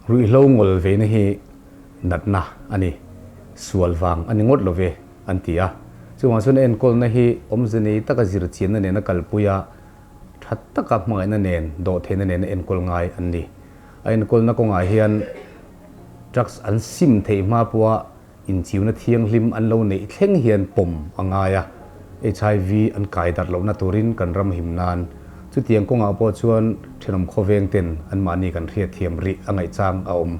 Ruihhlo ngawl veina hi natna a ni, sual vang a ni ngawt lo ve, an ti a. Chuvang chuan a enkawlna hi awmze nei taka zirchianna nena kalpui a, tha taka hmangaihna nen, dawhtheihna nena enkawl ngai an ni. A enkawlna kawngah hian drugs an sim theih hma pawha Inchiuna thianghlim an lo neih thleng hian pawm a ngai a, HIV an kai darh lohna turin kan ram him nan. Chutiang kawngah pawh chuan thenawm khawveng ten anmahni kan hriatthiam rih a ngaihchang a awm.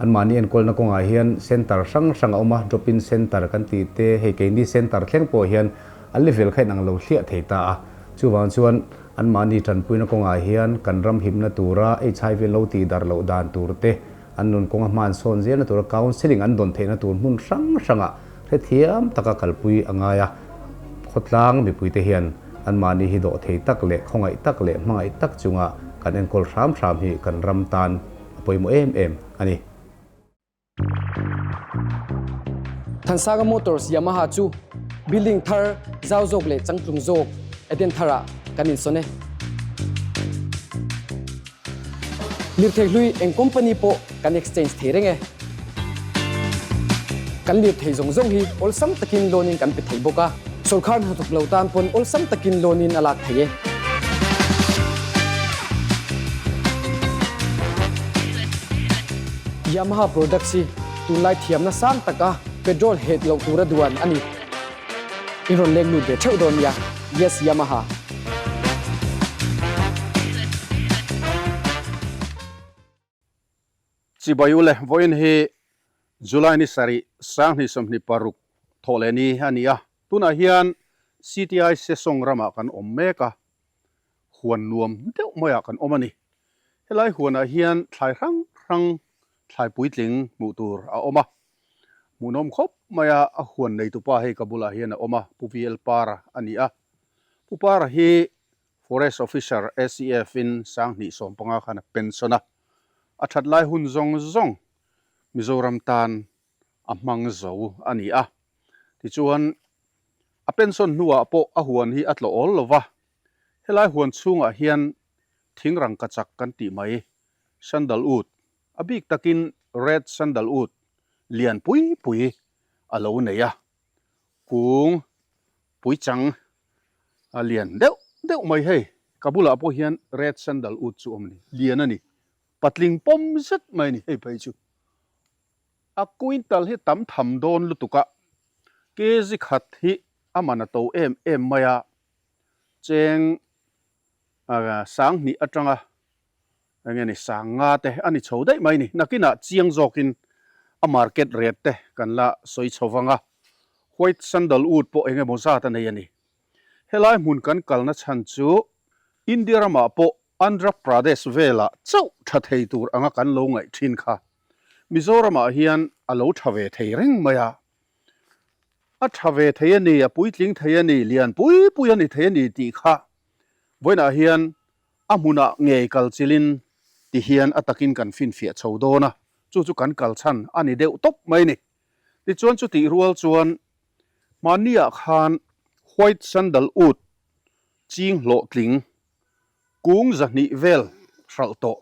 Anmahni enkawlna kawngah hian centre hrang hrang a awm a, drop-in centre kan tih te, hei keini centre thleng pawh hian a level kha inang lo hliah thei ta a. Chuvang chuan anmahni tanpuina kawngah hian kan ram himna tura HIV an lo tih darh loh dan tur te, An nun kawnga hma an sawn zelna tura counselling an dawn theihna tur hmun hrang hrangah hrethiam taka kalpui a ngai a. Khawtlang mipuite hian anmahni hi dawh thei tak leh khawngaih tak leh hmangaih tak chunga kan enkawl hram hram hi kan ram tan a pawimawh em em a ni. Thansanga Motors Yamaha chu building thar zau zawk leh changtlung zawk Eden tharah kan insawn e. Lirthei hlui eng company pawh kan exchange thei reng e. Kan lirthei zawng zawng hi awlsam takin loan in kan pe thei bawk a, sawrkhar hnathawk lo tan pawn awlsam takin loan in a lak thei e. Yamaha products hi tunlai thiamna sang taka petrol het loh tura duan a ni. I rawn leng lut ve theuh dawn nia. Yes Yamaha. Chibai ule, vawiin hi July ni sarih sanghnih 26 thawh leh ni a ni a. Tunah hian CTI Sesawng ramah kan awm mek a, huan nuam deuh maiah kan awm a ni. Helai huanah hian thlai hrang hrang thlai puitling hmuh tur a awm a. Hmuhnawm khawp mai a, a huan neitupa hei ka bulah hian a awm a, Pu VL Para a ni a. Pu Para hi Forest Officer ACF in 2015 khan a pension a, a that lai hun zawng zawng Mizoram tan a hmang zo a ni a. Tichuan, a pension hnuah pawh a huan hi a tlawh awl lo va, helai huan chhungah hian thing rangkachak kan tih mai, sandalwood, A bik takin red sandalwood lian pui pui a lo nei a, kung puichang a lian deuh deuh mai hei. Ka bulah pawh hian red sandalwood chu awm a ni, lian a ni, patling pawm zet mai a ni hei phei chu. A quintal hi tam tham dawn lutuk a, kg khat hi a man a to em em mai a, cheng 2000 atanga Enge ni sanga te a ni chho daih mai ni. Nakinah chiang zawkin a market rate te kan la sawi chho vang a. White sandalwood pawh eng emaw zat a nei a ni. Helai hmun kan kalna chhan chu India ramah pawh Andhra Pradesh velah chauh tha thei tur anga kan lo ngaih thin kha Mizoramah hian a lo tha ve thei reng mai a. A tha ve thei a ni, a puitling thei a ni, lian pui pui a ni thei a ni tih kha vawiinah hian A hmunah ngei kal chilin ti hian a takin kan finfiah chho dawn a, chu chu kan kal chhan a ni deuh tawp mai ni. Tichuan chutih rual chuan hmanniah khan White Sandalwood ching hlawhtling kung 200 vel hralh tawh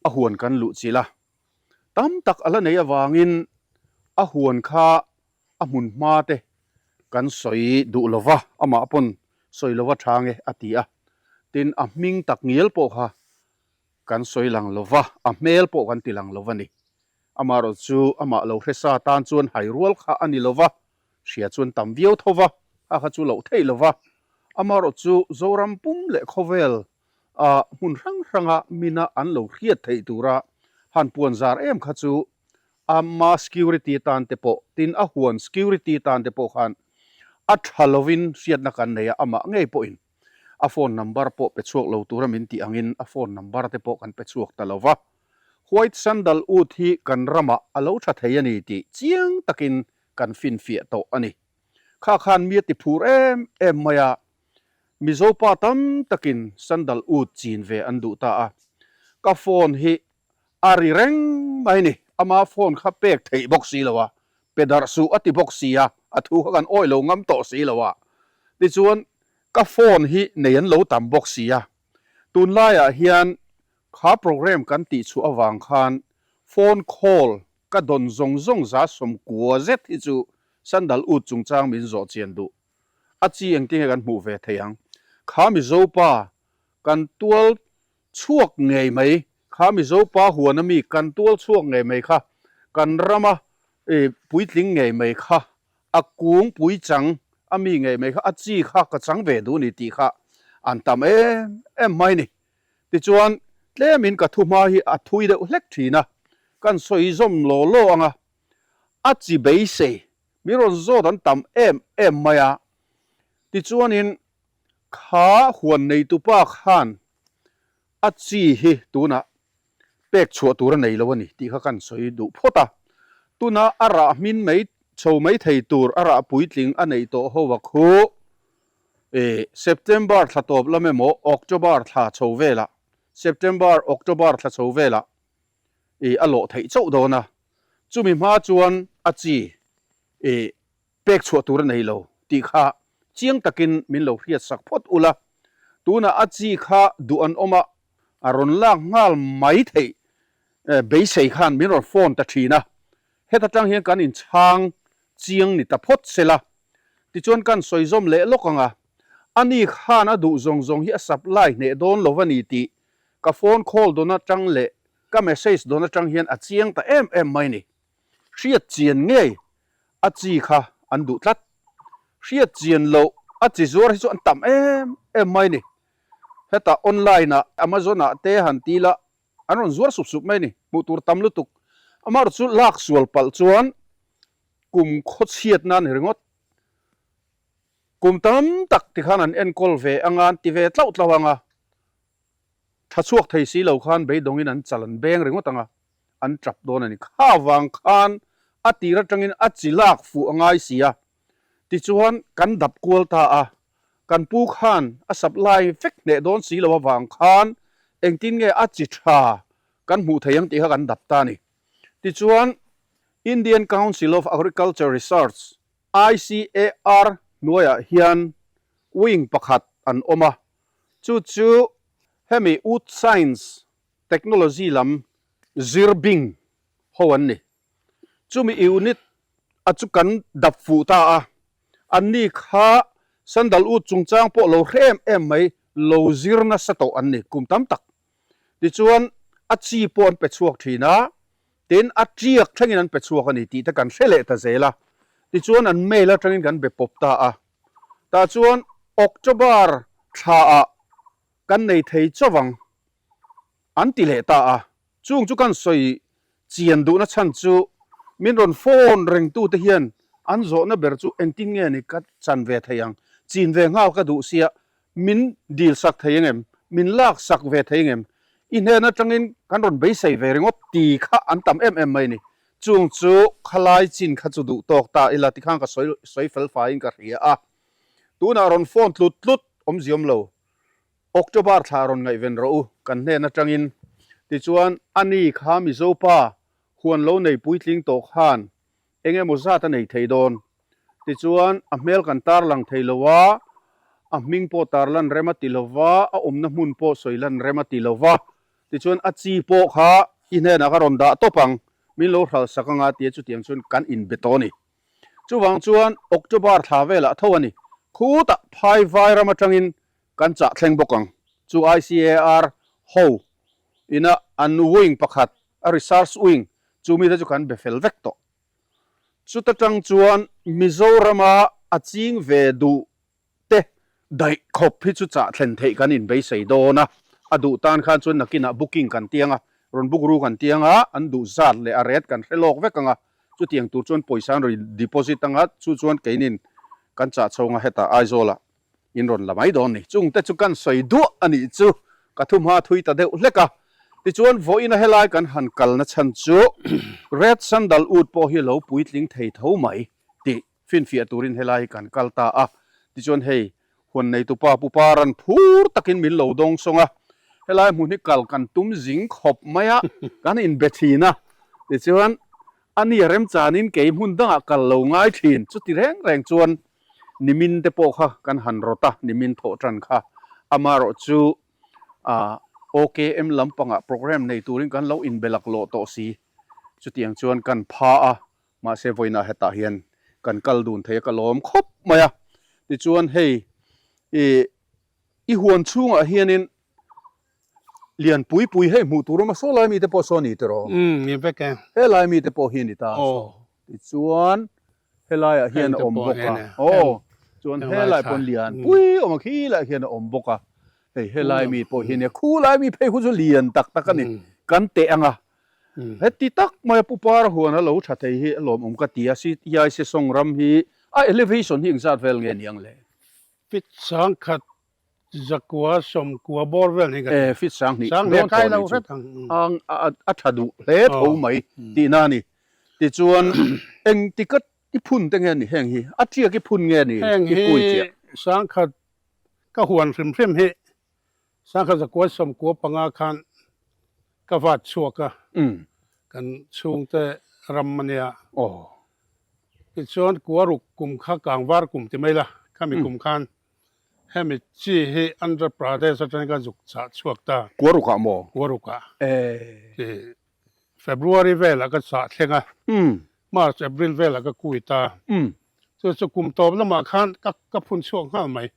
a huan kan luh chilh a, tam tak a la nei avangin a huan kha a hmun hma te kan sawi duh lo va, amah pawn sawi lo va tha nge a ti a, tin a hming tak ngial pawh kha kan sawi lang lo va, a hmel pawh kan ti lang lo va ni. Amaherawh chu amah lo hre sa tan chuan hai rual kha a ni lo va, hria chuan tam viau tho va, a kha chu loh theih lo va. Amaherawh chu Zoram pum leh khawvel a hmun hrang hranga mina an lo hriat theih tura han puan zar em kha chu Ama security tan te pawh, tin a huan security tan te pawh khan a tha lovin hriatna kan nei a, amah ngei pawhin a phone number pawh pe chhuak lo tura min tih angin a phone number te pawh kan pe chhuak ta lo va. White sandalwood hi kan ramah a lo tha thei a ni tih chiang takin kan finfiah tawh a ni. Kha khan mi a ti phur em em mai a, Mizo pa tam takin sandalwood chin ve an duh ta a, ka phone hi A ri reng mai ni. Ama phone kha pek theih bawk si lo a, pe darh suh a ti bawk si a, a thu kha kan awih lo ngam tawh si lo a. Tichuan, ka phone hi nei an lo tam bawk si a. Tunlaiah hian kha program kan tih chhuah avang khan Phone call ka dawn zawng zawng 90% zet hi chu Sandalwood chungchang min zawh chian duh. A chi engtinge kan hmuh ve thei ang? Kha Mizopa kan tual chhuak ngei mai, kha Mizopa huan ami kan tual chhuak ngei mai kha, kan rama puitling ngei mai kha, a kung puichang ami ngei mai kha, a chi kha ka chang ve duh ni tih kha an tam em em mai ni. Tichuan, tlemin ka thuhma hi a thui deuh hlek thin a, kan sawi zawm law law ang a, a chi beisei min rawn zawt an tam em em mai a. Tichuanin, kha huan neitupa khan a chi hi tunah pek chhuah tur a nei lo a ni tih kha kan sawi duh phawt a. Tuna a rah hmin mai chho mai thei tur a rah puitling a neih tawh ho a khu September thla tawp lam emaw October thla chho velah September October thla chho velah a lawh theih chauh dawn a. Chumi hma chuan a chi pek chhuah tur a nei lo tih kha chiang takin min lo hriat sak phawt ula, tunah a chi kha duh an awm a, a rawn lak nghal mai theih beisei khan min rawn phone ta thin a, heta tang hian kan inchhang chiang ni ta phawt sela, tichuan kan sawi zawm leh lawk ang a, ani khan a duh zawng zawng hi a supply hneh dawn lo a ni tih ka phone call dawn atang leh ka message dawn atang hian a chiang ta em em mai ni. Hriat chian ngei a chi kha an duh tlat. Hriat chian loh a chi zuar hi chu an tam em em mai ni. Hetah online ah Amazon ah te han ti la an rawn zuar sup sup mai ni. Hmuh tur tam lutuk. Amaherawhchu chu lak sual palh chuan kum khawchhiatna a ni ringawt. Kum tam tak tikhan an enkawl ve anga an ti ve tlauh tlauh anga. Tha chhuak thei si lo khan beidawngin an chal an beng ringawt ang a, an tap dawn a ni. Kha vang khan a tir atangin a chi lak fuh a ngai si a, tichuan kan dap kual ta a, kan pu khan a supply vek hneh dawn si lo avang khan engtin nge a chi tha kan hmuh thei ang tih kha kan dap ta a ni. Tichuan Indian Council of Agriculture Research, ICAR, hnuaiah hian wing pakhat an awm a, Chu chu hemi Wood Science Technology lam zir bing ho an ni. Chumi unit a chu kan dap fuh ta a, anni kha Sandalwood chungchang pawh lo hre em em mai lo zir nasa tawh an ni kum tam tak. Tichuan a chi pawh an pe chhuak thin a, tin a tiak thlengin an pe chhuak a ni tih te kan hre leh ta zel a. Tichuan an mail atangin kan be pawp ta a. Tah chuan October thlaah kan nei thei chauh ang an ti leh ta a, chung chu kan sawi chian duhna chhan chu min rawn phone rengtute hian an zawhna ber chu engtin nge ni ka chan ve thei ang, chin ve nghal ka duh sia min dil sak thei ang em, min lak sak ve thei ang em, i hnen atangin kan rawn beisei ve ringawt ti kha an tam em em mai a ni. Chung chu khalai chin kha chu duh tawk ta ila tikhan ka sawi sawi fel faiin ka hria a. Tunah rawn phone tlut tlut awmziawm lo. October thla rawn ngaihven rawh u kan hnen atangin. Tichuan ani kha Mizopa huan lo nei puitling tawh khan eng emaw zat a nei thei dawn. Tichuan a hmel kan tarlang thei lo a, a hming pawh tarlan rem a ti lo va, a awmna hmun pawh sawi lan rem a ti lo va. Tichuan a chi pawh kha i hnenah ka rawn dah tawp ang, min lo hral sak anga tia chutiang chuan kan inbe tawh a ni. Chuvang chuan October thla velah tho a ni. Khutah phai vai ram atangin kan chah thleng bawk ang. Chu ICAR ho ina an wing pakhat, a research wing, chu mite chu kan be fel vek tawh. Chuta tang chuan Mizorama a ching ve duh te daih khawp hi chu chah thlen theih kan inbeisei dawn a, a duh tan khan chuan nakinah booking kan tiang a, rawn book ru kan tiang a, an duh zat leh a ret kan hre lawk vek ang a, chutiang tur chuan pawisa an rawn deposit ang a, chu chuan keinin kan chah chhawng a hetah Aizawlah in rawn la mai dawn ni. Chung te chu kan sawi duah a nih chu ka thu hma thui ta deuh hlek a, tichuan vawiin a helai kan han kalna chhan chu Red Sandalwood pawh hi lo puitling thei tho mai tih Finfiah turin helai hi kan kal ta a, tichuan hei huan neitupa Pu Paran phur takin min lo dawng sawng a, helai hmun hi kal kan tum zing khawp mai a, kan inbe thin a, tichuan a ni a remchanin kei hmun dangah kal lo ngai thin, chuti reng reng chuan nimin te pawh kha kan han rawt a, nimin thawh tan kha amaherawh chu OKM lampangah programme nei turin kan lo inbe laklawh tawh si. Chutiang chuan kan pha a, mahse vawiinah hetah hian kan kal dun thei a, ka lawm khawp mai a. Tichuan hei ih i huan chhungah hianin lian pui pui hei hmuh tur awm a, saw lai mite pawh saw a ni tiraw? Umm ni vek e. He lai mite pawh hi a ni ta a saw. Tichuan helaiah hian a awm bawk a, aw chuan helai pawn lian pui awm a, khilaiah hian a awm bawk a, hei helai mi pawh hi a nia, khulai mi phei khu chu lian tak tak a ni, kan teh ang a, heti tak maia Pu Para huan a lo tha thei hi a lawmawm ka ti a, CTI Sesawng ram hi a elevation hi engzat vel nge ni ang le? Fit sangkhat Zakua sawmkua bawr vel ni ka ti. E, fit sanghnih dawn tawh ni chu. Ang a tha duh hle tho mai tihna a ni. Tichuan engtika i phun te nge ni heng hi? A tiak i phun nge ni i kui chiah? Heng hi sangkhat ka huan hrim hrim hi sangkhat zakua sawmkua panga khan ka vat chhuak a, kan chhungte ram a nia. Tichuan kua ruk kum kha kangvar kum ti mai la, khami kum khan Hemi chi hi Andhra Pradesh atangin ka zuk chah chhuak ta. Kuarukah maw? Kuarukah. E. February velah ka chah thleng a. March, April velah ka kui ta. Chu chu kum tawp lamah khan ka ka phun chhuak nghal mai.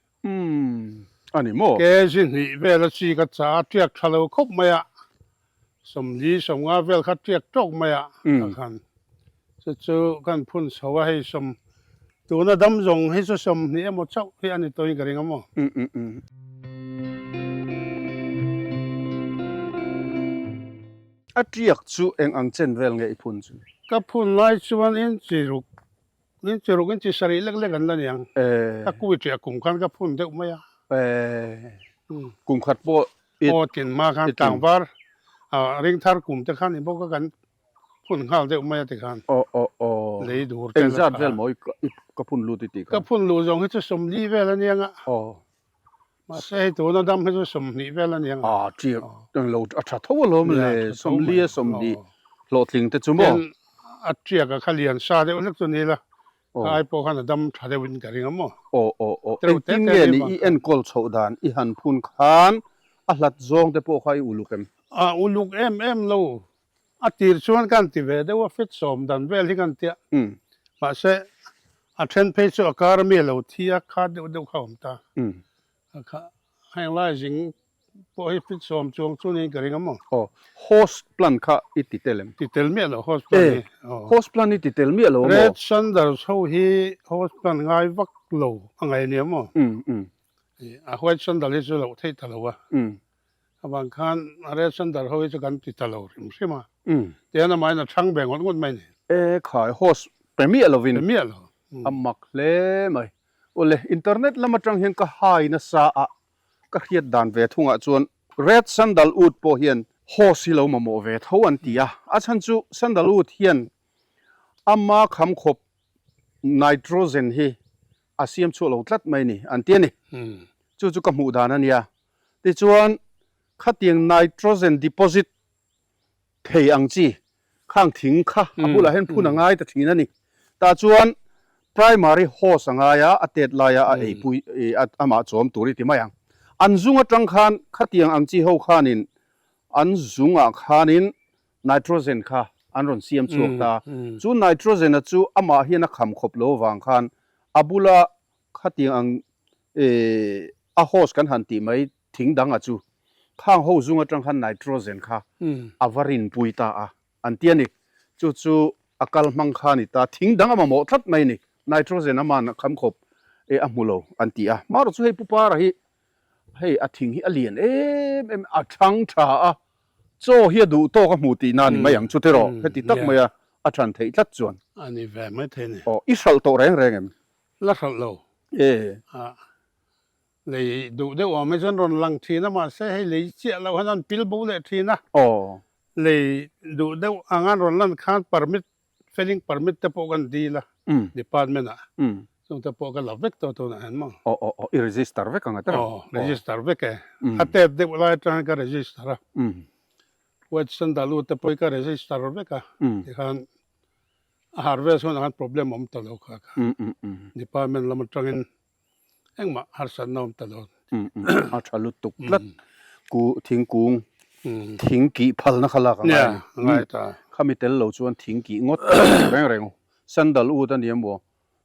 A ni maw? Kg hnih vela chi ka chah a, tiak tha lo khawp mai a. 40 50 vel kha tiak tawk mai a tah khan chu chu kan phun chho a hei sawm tuna dam zawng hi chu 20 emaw chauh hi a ni tawhin ka ring a maw. A tiak chu eng ang chen vel nge i phun chu? Ka phun lai chuan inchi ruk inchi ruk inchi sarih lek lek an la niang. Ka kui tiah kum khan ka phun deuh mai a. Kum khat pawh Aw tin hma khan tlangvar ringthar kum te khan i bawk a kan phun nghal deuh mai a ti khan. Aw aw aw. Lei dur te Engzat vel maw i ka phun lut i tih khan? Ka phun luh zawng hi chu 40 vel a niang a. Aw. Mahse hei tuna dam hi chu 20 vel a niang a. Ah ṭiak englo a ṭha tho alawm le 40 a 40 hlawhtling te chu maw? Tin a ṭiak a kha lian sa deuh hlek chu ni la Ka ai pawh khan a dam tha deuh in ka ring a maw? Aw aw aw, engtin nge ni i enkawl chhoh dan i han phun khan a hlat zawng te pawh kha i uluk em? A uluk em em lo, a tir chuan ka han ti ve deuh a, fit sawm dan vel hi ka han tia, mahse a then phei chu a kar ami a lo thi a, khat deuh deuh kha a awm ta, a kha heng lai zing pawh hi fit sawm chuang chu niin ka ring a maw? Aw, host plant kha i ti tel em? Ti tel miah lo host plant hi. E, host plant i ti tel miah lo a maw? Red Sanders ho hi host plant ngai vak lo a ngai nia maw? Um um. A white sandal hi chu loh theih ta lo a. Um. Avang khan red sandal ho hi chu kan ti ta lo hrim hrim a. Um. Tihian amahin a chhang ve ngawt ngawt mai ni. E khai, host pe miah lovin. Pe miah lo. A mak hle mai. Awle, internet lam atang hian ka hai nasa a, Ka hriat dan ve thungah chuan Red Sandalwood pawh hian hose hi lo mamawh ve tho an ti a, a chhan chu Sandalwood hian ama kham khawp nitrogen hi a siam chhuah lo tlat mai ni an ti a ni. Chu chu ka hmuh dan a nia. Tichuan khatiang nitrogen deposit thei ang chi khang thing kha a bulah hian phun a ngai ta thin a ni. Tah chuan primary host a ngai a, a tet laia a eipui amah chawm tur i ti mai ang. An zung atang khan khatiang ang chi ho khanin an zungah khanin nitrogen kha an rawn siam chhuak ta. Chu nitrogen a chu amah hian a kham khawp lo avang khan a bula khatiang ang a host kan han tih mai Thing dang a chu khang ho zung atang khan nitrogen kha a va rinpui ta a, an ti a ni. Chu chu a kal hmang kha a ni ta. Thing dang a mamawh tlat mai a ni. Nitrogen a man a kham khawp e a hmu lo an ti a. Marawh chu hei Pu Para hi hei a thing hi a lian em em a thang tha a, chaw hi a duh tawk a hmu tihna a ni mai ang chu tiraw? Heti tak mai a a than theih tlat chuan. A ni ve mai thei a ni. Aw, i hralh tawh reng reng em? La hralh lo. E. A. Lei duh deuh awm hi chuan rawn lang thin a, mahse hei lei chiah loh hian an pil bo leh thin a. Aw. Lei duh deuh anga an rawn lan khan permit, felling permit te pawh kan dil a, department ah. Chung te pawh ka la vek tawh tunah hian maw. Aw aw aw, i register vek ang a tiraw? Aw, register vek e. A tet deuh lai atang hian ka register a. White Sandalwood te pawh hi ka register vek a, tikhan a harvest hunah khan problem a awm ta lo kha kha. Department lam atangin Engmah harsatna awm ta lo. A tha lutuk tlat. Ku thingkung thing kih phalna kha lak a ngai a ni. Ngai ta. Khami tel lo chuan thing kih ngawt reng reng sandalwood a ni emaw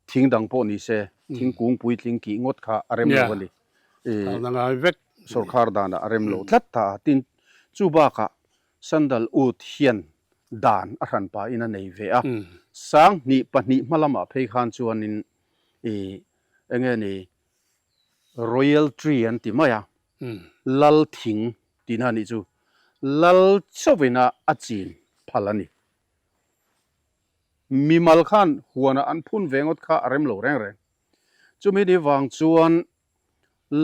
thing dang pawh ni se thingkung puitling kih ngawt kha a rem lo a ni. Sorkar danah a rem lo tlat ta a. Tin, chu bakah sandalwood hian dan a hran pahin a nei ve a. 2002 hma lamah phei khan chuanin ih enge ni Royal tree an ti mai a, lal thing tihna a nih chu. Lal chauhina a chin phal a ni. Mimal khan huanah an phun ve ngawt kha a rem lo reng reng. Chumi ni vang chuan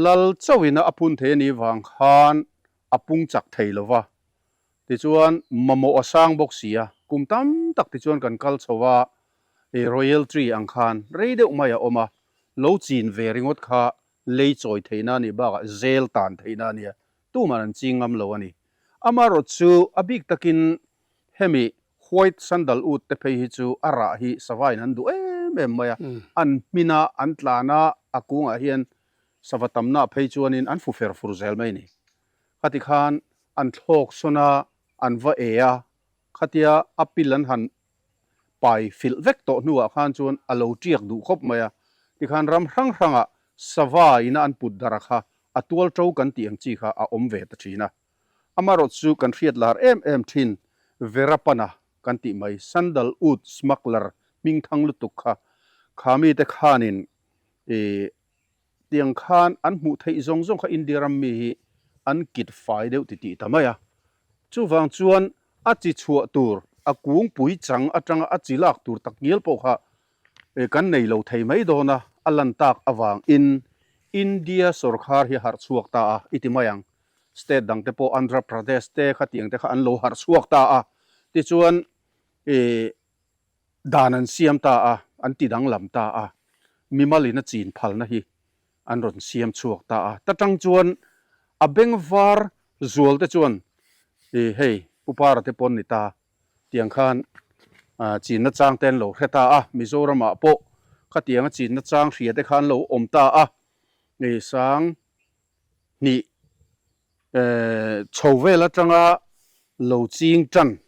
lal chauhina a phun thei a nih vang khan a pung chak thei lo va. Tichuan mamawh a sang bawk si a, kum tam tak tichuan kan kal chho a, Royal Tree ang khan rei deuh mai a awm a, lo chin ve ringawt kha lei chawi theihna a nih bakah zel tan theihna a nia, tuman an ching ngam lo a ni. Amaherawh chu a bik takin hemi White Sandalwood te phei hi chu a rah hi savain an duh em em mai a, an hmin a, an tlan a, a kungah hian sava tamna phei chuanin an fu fer fur zel mai a ni. Khati khan an thlawk sawn a, an va e a, khatia a pil an han pai filh vek tawh hnuah khan chuan a lo tiak duh khawp mai a. Tikhan ram hrang hrangah sava ina an put darh a kha a tual to kan tih ang chi kha a awm ve ta thin a. Amaherawh chu kan hriat lar em em thin Verapana kan tih mai Sandalwood smuggler hmingthang lutuk kha kha mite khanin ih Tiang khan an hmuh theih zawng zawng kha India ram mi hi an kit fai deuh ti tih ta mai a. Chuvang chuan a chi chhuah tur, a kungpui chang atanga a chi lak tur tak ngial pawh kha kan nei lo thei mai dawn a, a lan tak avangin India sawrkhar hi a harh chhuak ta a, i ti mai ang. State dang te pawh Andhra Pradesh te khatiang te kha an lo harh chhuak ta a. Tichuan Dan an siam ta a, an ti danglam ta a, mimalin a chin phalna hi an rawn siam chhuak ta a. Ta tang chuan a bengvar zual te chuan i hei Pu Para te pawn ni ta tiang khan chinna chang te an lo hre ta a, Mizoramah pawh khatianga chinna chang hria te kha an lo awm ta a, i 2000 Chho vel atanga lo ching tan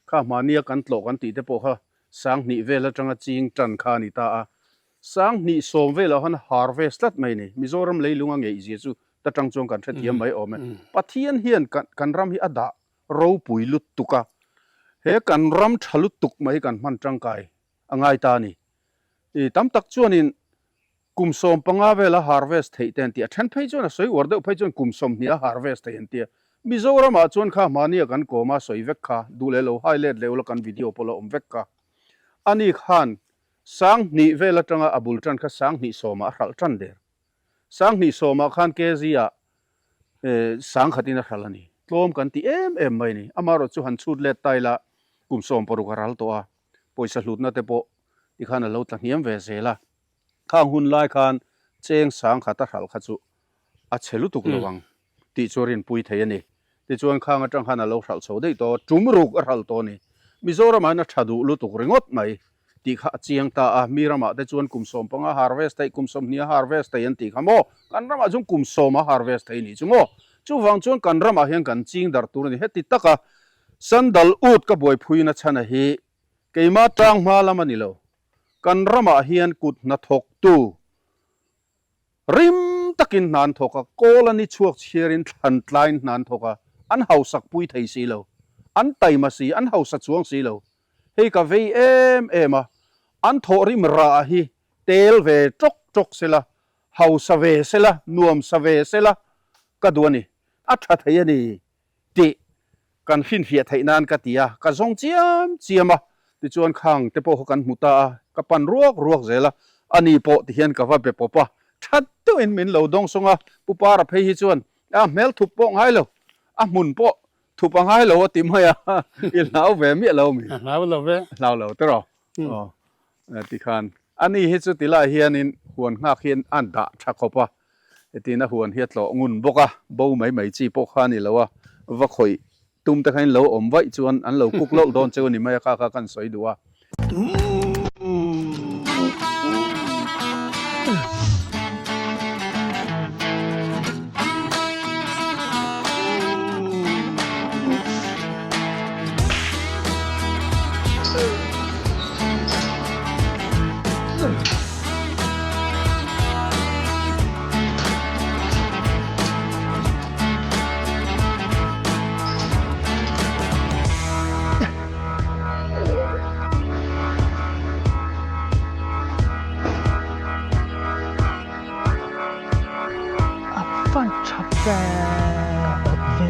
kha mahnia kan tlawh kan tih te pawh kha 2000 vel atanga ching tan kha a ni ta a. 2010 velah khan harvest tlat mai a ni. Mizoram leilung a ngeih zia chu ta tang chuan kan hrethiam mai awm e. Pathian hian kan ram hi a dah ropui lutuk a, he kan ram tha lutuk mai hi kan hman tangkai a ngai ta a ni. Tam tak chuanin Kum 15 vela harvest theih te an ti a, then phei chuan a sawi uar deuh phei chuan kum 20 a harvest thei an ti a. Mizoramah chuan kha hmahnia kan kawm a sawi vek kha, duh leh lo hai let leh ula kan video pawh la awm vek kha. Ani khan 2000 vel atanga a bul tan kha 2010 ah a hralh tan der. 2010 ah khan kg ah 10,000 in a hralh a ni. Tlawm kan ti em em mai a ni. Amaherawhchu chu han chhut let ta ila kum 16 a ral tawh a, pawisa hlutna te pawh tikhan a lo tla hniam ve zel a. Khang hun lai khan cheng 10,000 a hralh kha chu a chhe lutuk lo ang tih chu a rinpui thei a ni. Tichuan khang atang khan a lo hralh chho daih tawh a, tum ruk a hralh tawh a ni. Mizoramah hian a tha duh lutuk ringawt mai tih kha a chiang ta a, mi ramah te chuan kum 15 harvest theih, kum 20 a harvest thei an tih kha maw? Kan ramah chuan kum 10 a harvest thei nih chu maw? Chuvang chuan kan ramah hian kan ching darh tur a ni. Heti taka sandal ut ka buaiphuina chhana hi keima tang hma lam a ni lo. Kan ramah hian kut hnathawktu rim takin hna an thawk a, kawl a ni chhuak chhiarin thlan tlaiin hna an thawk a, an hausak pui thei si lo, an taima si, an hausa chuang si lo. Hei ka vei em em a, an thawhrim rah hi tel ve tawk tawk sela, hausa ve sela, nuamsa ve sela ka duh a ni, a tha thei a ni. tih kan hrinhriah theih nan ka ti a, ka zawng chiam chiam a, tichuan khang te pawh kha kan hmu ta a, ka pan ruak ruak zel a, ani pawh tihian ka va be pawp a, that deuhin min lo dawng sawng a, Pu Para phei hi chuan a hmel thup pawh ngai lo, a hmun pawh thup a ngai lo a ti mai a, i hlau ve miah lo mi? A hlau lo ve. A hlau lo tiraw? Aw, tikhan ani hi chu tilai hianin huan nghak hian a dah tha khawp a, hetin a huan hi a tlawh ngun bawk a, bo mai mai chi pawh kha a ni lo a, va khawih tum te kha in lo awm vaih chuan an lo kuk lawlh dawn cheu a ni mai a, kha kha kan sawi duh a. A van tha ve ve.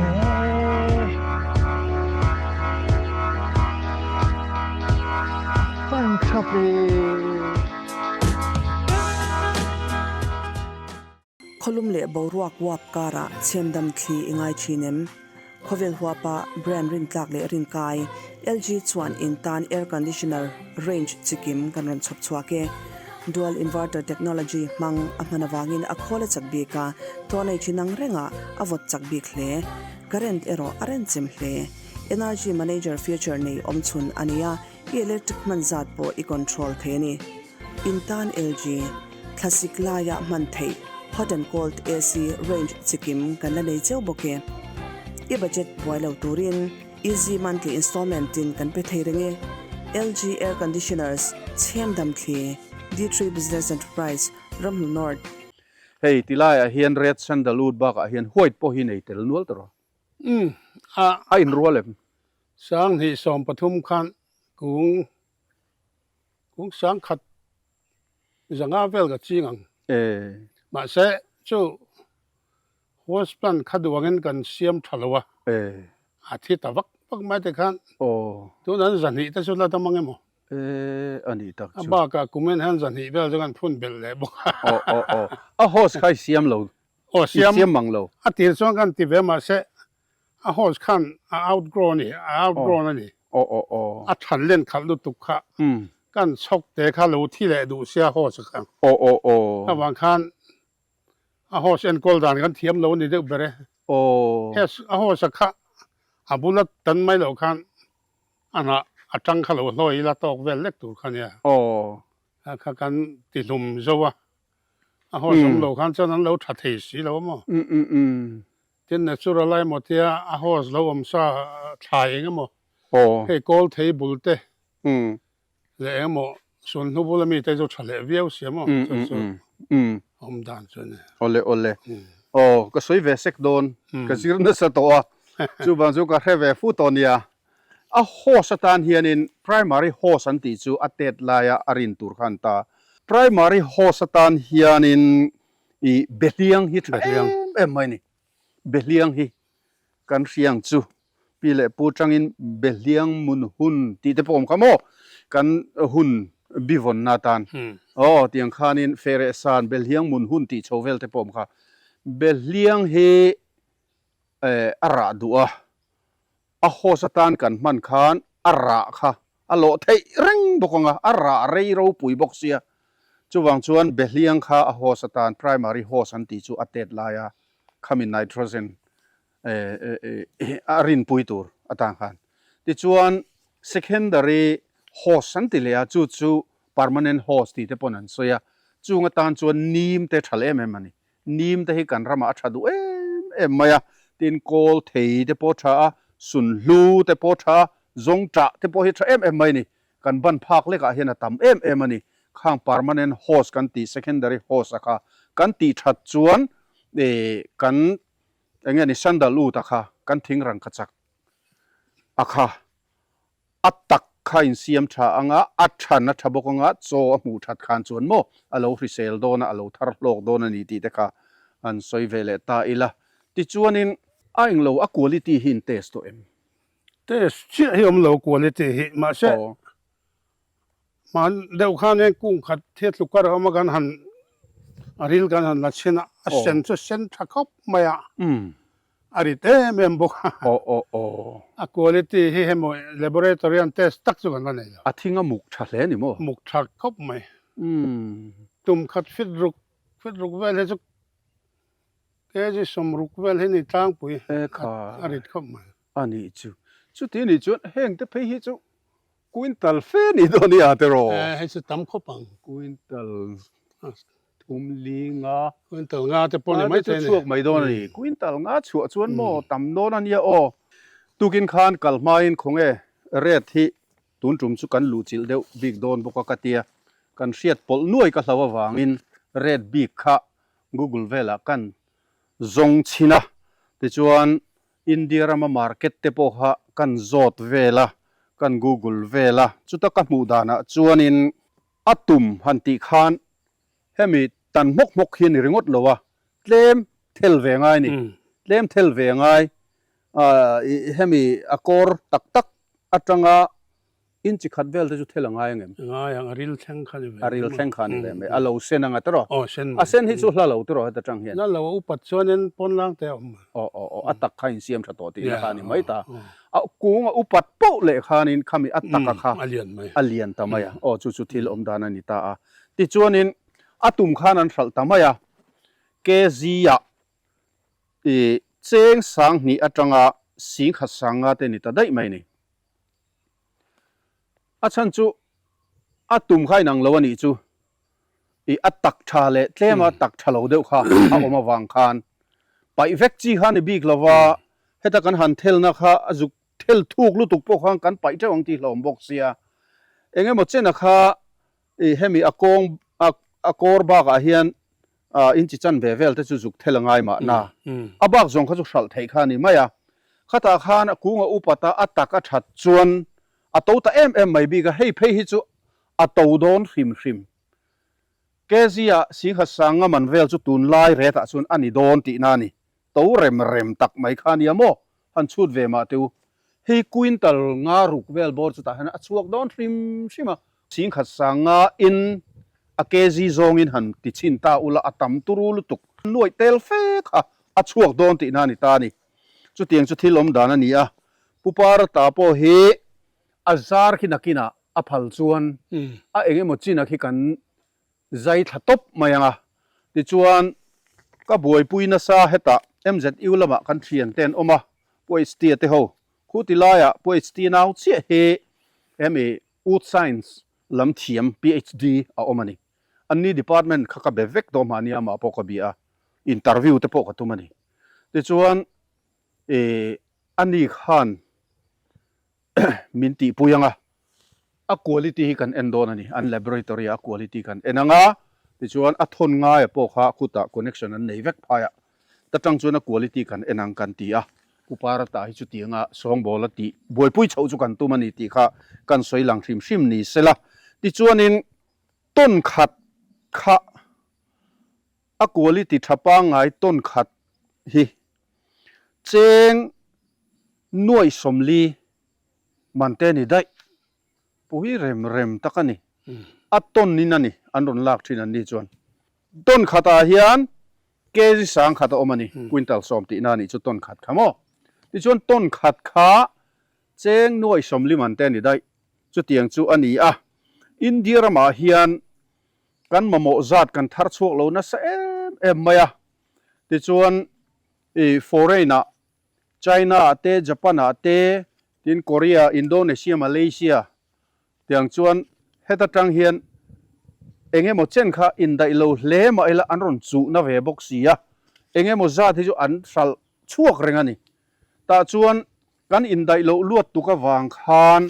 A van tha ve. Khawlum leh boruak uap karah chhemdam thli i ngai thin em? Khawvel huapa brand rintlak leh rinkai LG chuan in tan air conditioner range chikim kan rawn chhawp chhuak e. Dual inverter technology hmang a hman avangin a khawl a chak bik a, thawn ei thin ang rengah a vawt chak bik hle. Current erawh a renchem hle. Energy manager feature nei awmchhun a ni a, i electric hman zat pawh i control thei a ni. In tan LG, thlasik laia hman theih hot and cold AC range chikim kan la nei cheu bawk e. I budget buai lo turin easy monthly installment in kan pe thei reng e. LG Air Conditioners, Chhem Dam Thli, D3 Business Enterprise, Ramhnu North. Hei ti laiah hian red sandalwood bakah hian white pawh hi nei tel nual tawh rawh. Umm a. A inrual em? 2013 khan kung Kung sangkhat zanga vel ka ching ang. Mahse chu host plant kha duh angin kan siam tha lo a, a thi ta vak vak mai te khan tun an zahnih te chu la dam ang emaw? A bakah kumin hian zahnih vel chu kan phun belh leh bawk a. A host kha i siam lo, i siam mang lo. A tir chuan kan ti ve mahse A horse khan a outgrown a ni, a outgrown a ni. A than len khalh lutuk kha kan chhawk te kha lo thi leh duh sia horse kha. Avang khan a horse enkawl dan kan thiam lo a ni deuh ber e. A horse kha a bula tan mai loh khan a hnah a tang kha lo hlawi ila tawk vel lek tur kha nia. Kha kan tihlum zo a, a horse awm lo khan chuan an lo tha thei si lo a maw. Tin natural a emaw tia a hose lo awm sa thlai eng emaw hei kawl thei bul te leh eng emaw sunhnu bula mi te chu tha leh viau si emaw chu chu awm dan chu a ni. Awle awle aw ka sawi ve sek dawn ka zir nasa tawh a chuvang chu ka hre ve fu tawh nia a hose atan hianin primary hose an tih chu a tet laia a rin tur kha an ta primary hose atan hianin I behliang hi tha em em mai ni. Behliang hi kan hriang chu pi leh pu tangin behliang mun hun tih te pawh awm kha maw? Kan hun bivawnna atan aw tiang khanin fereh san behliang mun hun tih chho vel te pawh awm kha. Behliang hi a rah duh a, a hose atan kan hman khan a rah kha a lawh theih reng bawk ang a, a rah rei ropui bawk sia. Chuvang chuan Behliang kha a hose atan primary hose an tih chu a tet laia khami nitrogen a rinpui tur atan khan. Tichuan secondary hose an ti leh a, chu chu permanent hose tih te pawn an sawi a, chung atan chuan nim te tha leh em em a ni. Nim te hi kan ramah a tha duh em em mai a, tin kawl thei te pawh tha a, sunhlu te pawh tha a, zawngṭah te pawh hi tha em em mai a ni. Kan ban phak lekah hian a tam em em a ni. Khang permanent host kan tih secondary host a kha kan tih that chuan kan eng nge ni sandalwood a kha kan thing rangkachak a kha A tak kha insiam tha ang a, a than a tha bawk ang a, chaw a hmuh that khan chuan maw a lo hrisel dawn a, a lo thar hlawk dawn a ni tih te kha han sawi ve leh ta ila. Tichuanin a englo a quality hi in test tawh em? Test chiah hi awm lo quality hi, mahse hman deuh khan hian kung khat thil tluk kar a awm a kan han a ril kan han la chhin a, a sen chu sen tha khawp mai a. A rit em em bawk a. Aw aw aw. A quality hi hemaw laboratory an test tak chu kan la nei lo. A thing a muk tha hle ni maw? Muk tha khawp mai. Umm. Tum khat fit ruk, fit ruk vel hi chu kg 60 vel hi ni tlangpui. E kha. A rit khawp mai. A nih chu. Chuti nih chuan heng te phei hi chu quintal fe ni dawn i a tiraw? E hei chu tam khawp ang. Quintal Thum li nga. Quintal nga te pawh ni mai thei a ni. Chhuak mai dawn a ni. Quintal nga chhuah chuan maw tam dawn a nia aw. Tukin khan kal hmain khawnge rate hi Tun tum chu kan luhchilh deuh bik dawn bawk a ka tia, kan hriat pawlh nuai ka hlo avangin rate bik kha Google velah kan zawng chhin a, tichuan India rama market te pawh kha kan zawt vel a, kan Google vel a, chuta ka hmuh danah chuanin a tum han tih khan hemi tan hmawk hmawk hi a ni ringawt lo a, tlem thel ve ngai a ni, tlem thel ve ngai hemi a kawr tak tak atanga inchi khat vel te chu thel a ngai angem? Ngai ang, a ril thleng kha ni ve. A ril thleng kha ni ve mai, a lo sen anga tiraw? Aw sen mai. A sen hi chu hla lo tiraw heta tang hian? Hla lo, a upat chuanin pawnlang te a awm. Aw aw aw, a tak kha insiam tha tawh tihna kha a ni mai ta. A kung a upat poh leh khanin khami a taka kha a lian mai. A lian ta mai a, aw chu chu thil awm dan a ni ta a. Tichuanin a tum khan an hralh ta mai a, kg-ah I cheng 2000 atanga 1050 te ni ta daih mai ni. A chhan chu a tum kha inang lo a nih chu. I a tak tha leh tlema tak tha lo deuh kha a awm avang khan paih vek chi kha ni bik lova heta kan han thelna kha a zuk thel thuk lutuk pawh khan kan paih teuh ang tih hlawm bawk sia. Engemaw chena kha I hemi a kawng a a kawr bakah hian ah inchi chan ve vel te chu zuk thel a ngai mahna. A bak zawng kha chu hralh theih kha a ni mai a. Khatah khan a kung a upat a, a tak a that chuan a to ta em em mai bik a, hei phei hi chu a to dawn hrim hrim. Kg ah 1050 man vel chu tunlai retah chuan a ni dawn tihna a ni. To rem rem tak mai kha a nia maw? Han chhut ve mah teh u. Hei quintal nga ruk vel bawr chutah hian a chhuak dawn hrim hrim a. 1050 in a kg zawngin han ti chhin ta ula a tam turu lutuk. Nuaih tel fe kha a chhuak dawn tihna a ni ta a ni. Chutiang chu thil awm dan a ni a. Pu Parata pawh hi a zar khi nakinah a phal chuan a eng emaw chin a khi kan zai thla tawp mai ang a. Tichuan, ka buaipui nasa hetah MZU lamah kan thian te an awm a, Pu HT-a te ho. Khu ti laiah Pu HT nau chiah hi hemi Wood Science lam thiam PhD a awm a ni. Anni department kha ka be vek tawh mahni amah pawh ka bia a, interview te pawh ka tum a ni. Tichuan, ih ani khan min tihpui ang a, a quality hi kan en dawn a ni, an laboratory ah a quality kan en ang a, tichuan a thawn ngaia pawh kha khutah connection an nei vek phai a, ta tang chuan a quality kan en ang kan ti a, Pu Parata hi chutianga sawngbawl a tih buaipui chhoh chu kan tum a ni tih kha kan sawi lang hrim hrim ni sela, tichuanin tawn khat kha a quality tha pangngai tawn khat hi cheng nuaih 40 man te ni daih. Pui rem rem tak a ni. A tawn in a ni an rawn lak thin an ni chuan. Tawn khatah hian kg 1000 a awm a ni, quintal 10 tihna a nih chu tawn khat kha maw. Tichuan tawn khat kha cheng nuaih 40 man te a ni daih. Chutiang chu a ni a. India ramah hian kan mamawh zat kan thar chhuak lo nasa em em mai a. Tichuan i foreign ah China ah te, Japan ah te, tin Korea, Indonesia, Malaysia tiang chuan heta tang hian eng emaw chen kha indaih lo hle mah ila an rawn chuhna ve bawk si a, eng emaw zat hi chu an hralh chhuak reng a ni. Tah chuan kan indaih loh luat tuk avang khan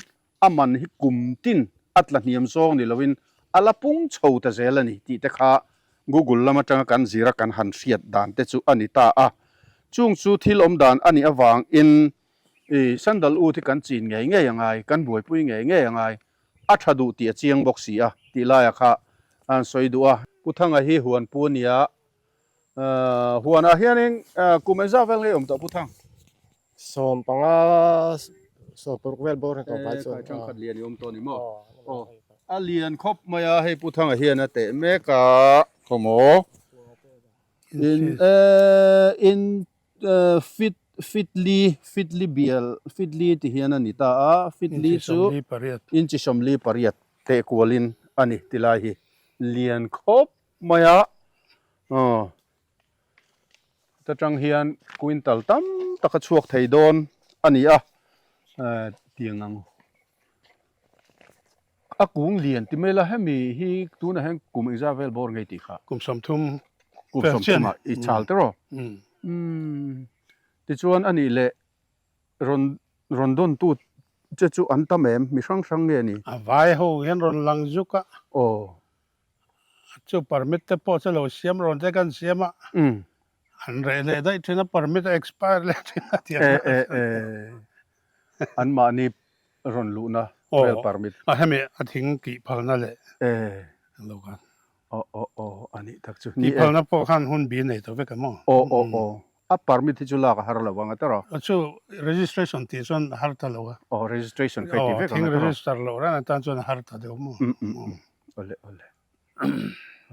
a man hi kum tin a tla hniam zawng ni loin a la pung chho ta zel a ni tih te kha Google lam atanga kan zira kan han hriat dan te chu a ni ta a. Chung chu thil awm dan a nih avangin i sandal ut hi kan chin ngei ngei a ngai, kan buaipui ngei ngei a ngai, a tha duh tih a chiang bawk si a tih laia kha a han sawi duh a. Pu Thanga hi huan pu a nia, huanah hianin kum engzah vel ngei awm tawh Pu Thang? 15, 16 vel bawr tawh pai chuan. Khai khat lian i awm tawh ni maw? Aw. A lian khawp mai a, hei Pu Thanga hian a teh mek a, khawmaw in in fit fit li fit li bial fit li ti hian a ni ta a, fit li chu inchi 48 teh kualin a ni ti lai hi lian khawp mai a, aw. Ta tang hian quintal tam tak a chhuak thei dawn a ni a, tiang ang a kung lian ti mai la hemi hi tunah hian kum engzah vel bawr ngei tih kha. Kum 30 Kum 30 ah i chal te rawh. Umm tichuan a nih leh rawn rawn dawn tu. che chu an tam em? Mi hrang hrang nge ni? A vai ho hian rawn lang zuk a. Aw. Chu permit te pawh chu lo siam rawn te kan siam a. An reh leh daih thin a, permit a expire leh thin a tiang. E e e. An mahni rawn luhna vel permit. Aw, hemi a thing tih phalna leh. E. Lo khan. Aw aw aw a nih tak chu. Tih phalna pawh khan hun bi nei tawh vek em aw? Aw aw aw. A permit hi chu lak a har lo ang a tawrh aw. Chu registration tih chuan a har ta lo a. Aw registration kha i ti vek ang a tawrh aw. Thing register loh ran atan chuan a har ta deuh maw? Um um um. Awle awle.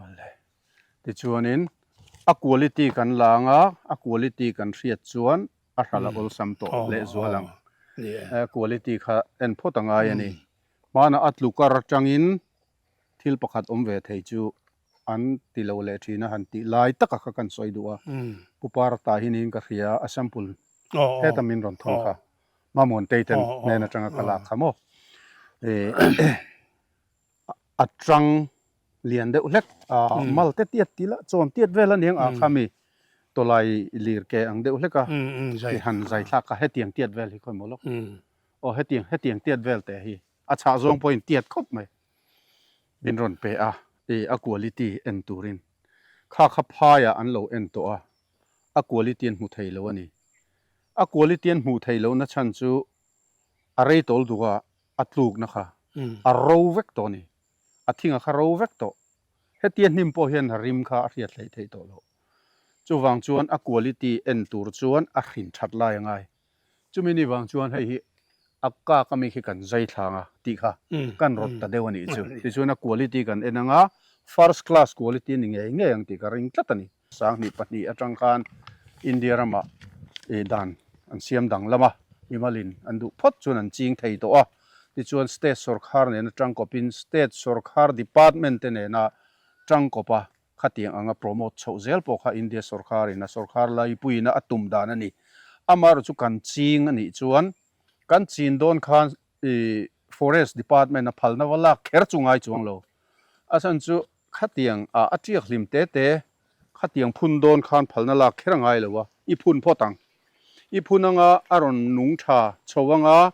Awle. Tichuanin a quality kan la ang a, a quality kan hriat chuan a hral a awlsam tawh lehzual ang. A quality kha en phawt a ngai a ni. Hmanah a tlukar atangin Thil pakhat awm ve thei chu an ti lo leh thin a, han tih lai taka kha kan sawi duh a. Pu Parata hi niin ka hria a, sample heta min rawn thawn kha Mamuantei ten hnen atanga ka lak kha maw. A tang lian deuh hlek a, mal te tiat tih lah chawn tiat vel a niang ah kha mi tawlai lir ke ang deuh hlek a, i han zai thlak kha hetiang tiat vel hi khawi maw lawk. Aw hetiang hetiang tiat vel te hi a chhah zawng pawhin tiat khawp mai. Min rawn pe a, i a quality en turin. Kha kha phaiah an lo en tawh a, a quality an hmu thei lo a ni. A quality an hmuh theih lohna chhan chu a rei tawl duh a, a tlukna kha a ro vek tawh a ni. A thinga kha ro vek tawh. Hetia hnim pawh hian a rim kha a hriat hleih theih tawh loh. Chuvang chuan a quality en tur chuan a hrin that lai a ngai. Chumi ni vang chuan hei hi a kak ami khi kan zai thlang a tih kha kan rawt ta deuh a nih chu. Tichuan a quality kan en anga first class quality a ni ngei ngei ang tih ka ring tlat a ni. 2002 atang khan India ramah ih dan an siam danglam a, mimalin an duh phawt chuan an ching thei tawh a. Tichuan state sawrkhar nena tangkawpin state sawrkhar department te nena tangkawp a Khatiang anga promote chhoh zel pawh kha India sawrkharin a sawrkhar laipuiin a tum dan a ni. Amaherawhchu chu kan ching a nih chuan kan chin dawn khan i Forest Department a phalna va lak kher chu ngai chuang lo. A chhan chu khatiang ah a tiak hlim te te khatiang phun dawn khan phalna lak kher a ngai lo a, i phun phawt ang. I phun anga a rawn nung tha chho anga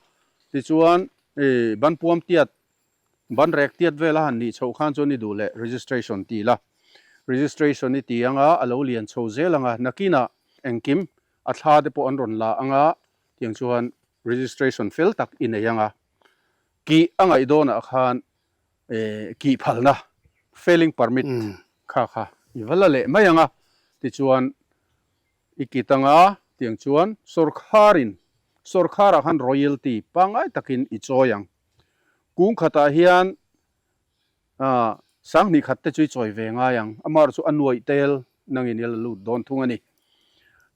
tichuan i banpuam tiat Ban rek tiat vel a han nih chhoh khan chuan i duh leh registration ti la. Registration i ti anga a lo lian chho zel anga nakinah engkim a thla te pawh an rawn la anga tiang chuan registration fel tak i nei anga kih a ngaih dawnah khan kih phalna felling permit kha kha i va la leh mai anga tichuan I kit anga tiang chuan sawrkharin sawrkharah khan royalty pangngai takin i chawi ang. Kung khatah hian 2000 khat te chu i chawi ve ngai ang. Amaherawh chu a nuaih tel nangin i la lut dawn thung a ni.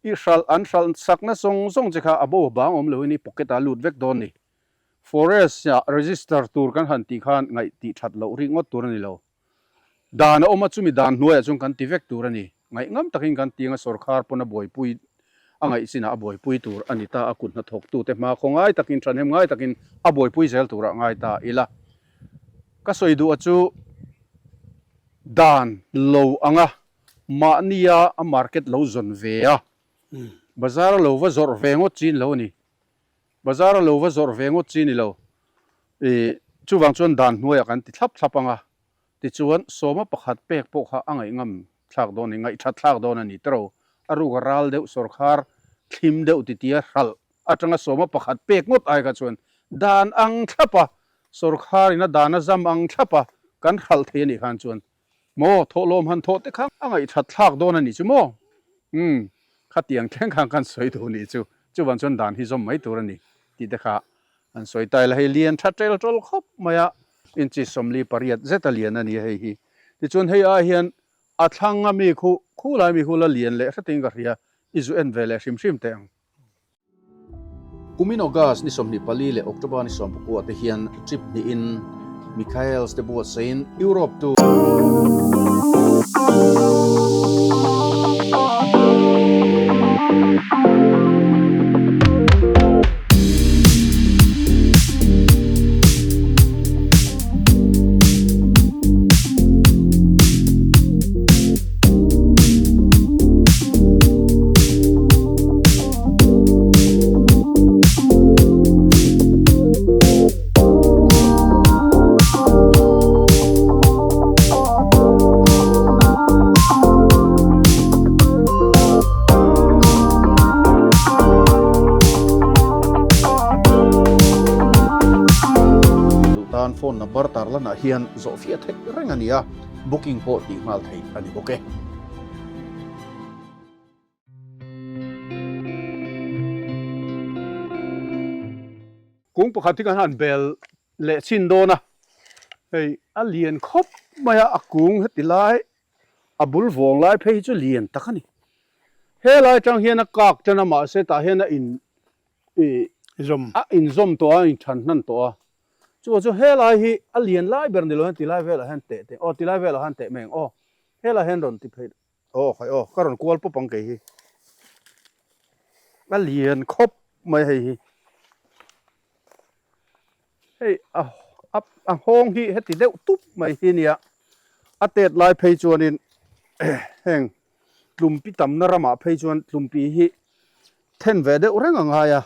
I hralh an hralh sakna zawng zawng che kha a bo bang awm loin i pocket ah a lut vek dawn ni. Forest ah register tur kan han tih khan ngaih tih that loh rik ngawt tur a ni lo. Dan a awm a, chumi dan hnuaiah chuan kan ti vek tur a ni. Ngaihngam takin kan ti anga sawrkhar pawn a buaipui a ngaih chinah a buaipui tur a ni ta, a kut hnathawktute hma khaw ngai takin, ṭhanhem ngai takin a buaipui zel turah ngai ta ila. Ka sawi duh a chu dan lo anga mahnia a market lo zawn ve a, bazar a lo va zawrh ve ngawt chin lo a ni. Bazar a lo va zawrh ve ngawt chi ni lo. Ih, chuvang chuan dan hnuaiah kan ti thlap thlap ang a, tichuan sawma pakhat pek pawh kha a ngaihngam thlak dawn a ni, ngaihthat thlak dawn a ni tiro. A ruk a ral deuh sawrkhar thlim deuh titia hralh atanga sawma pakhat pek ngawt ai kha chuan dan ang thlap a, sawrkharin a dan a zam ang thlap a kan hralh thei a nih khan chuan Maw, thawhlawm han thawh te kha a ngaihthat thlak dawn a nih chu maw? Umm, khatiang thleng khan kan sawi duh nih chu, chuvan chuan dan hi zawm mai tur a ni tih te kha an sawi ta ila, hei lian tha tel tawl khawp mai a, inchi 48 zet a lian a ni a hei hi. Tichuan hei ai hian a thlang a mi khu, khu lai mi khu la lian leh hretin ka hria, i zu en ve leh hrim hrim teh ang. Kumin August ni 24 leh October ni 19 te hian trip hnihin Michaels te buatsaiin Europe to tan phone number tarlanah hian zawhfiah theih reng a ni a, booking pawh tih nghal theih a ni bawk e. Kung pakhat hi kan han bel leh chin dawn a, hei a lian khawp mai a, a kung heti lai a bul vawng lai phei hi chu lian tak a ni. Helai atang hian a kak tan a mahse tah hian a in ih a inzawm tawh a, a inthan hnan tawh a. Chuvang chu helai hi a lian lai ber ni lo hian tilai velah hian teh teh aw tilai velah hian teh mai ang aw helai hian rawn ti phei Aw khai aw, ka rawn kual pawp ang kei hi. A lian khawp mai hei hi. Hei a a nghawng hi heti deuh tup mai hi nia. A tet lai phei chuanin heng tlumpi tamna ramah phei chuan tlumpi hi then ve deuh reng a ngai a,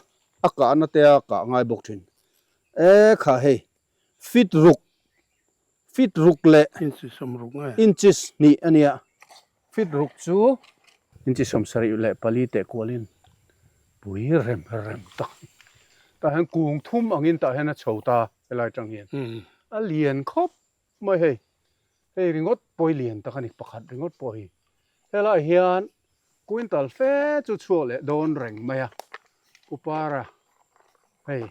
a kahna te a kah ngai bawk thin. E kha hei fit ruk Feet ruk leh inches hnih a nia. Feet ruk chu inches 74 teh kualin pui rem rem tak a ni. Tah hian kung thum angin tah hian a chho ta helai atang hian a lian khawp mai hei. Hei ringawt pawh hi lian tak a ni pakhat ringawt pawh hi. Helaiah hian quintal fe chu chhuak leh dawn reng mai a Upara hei.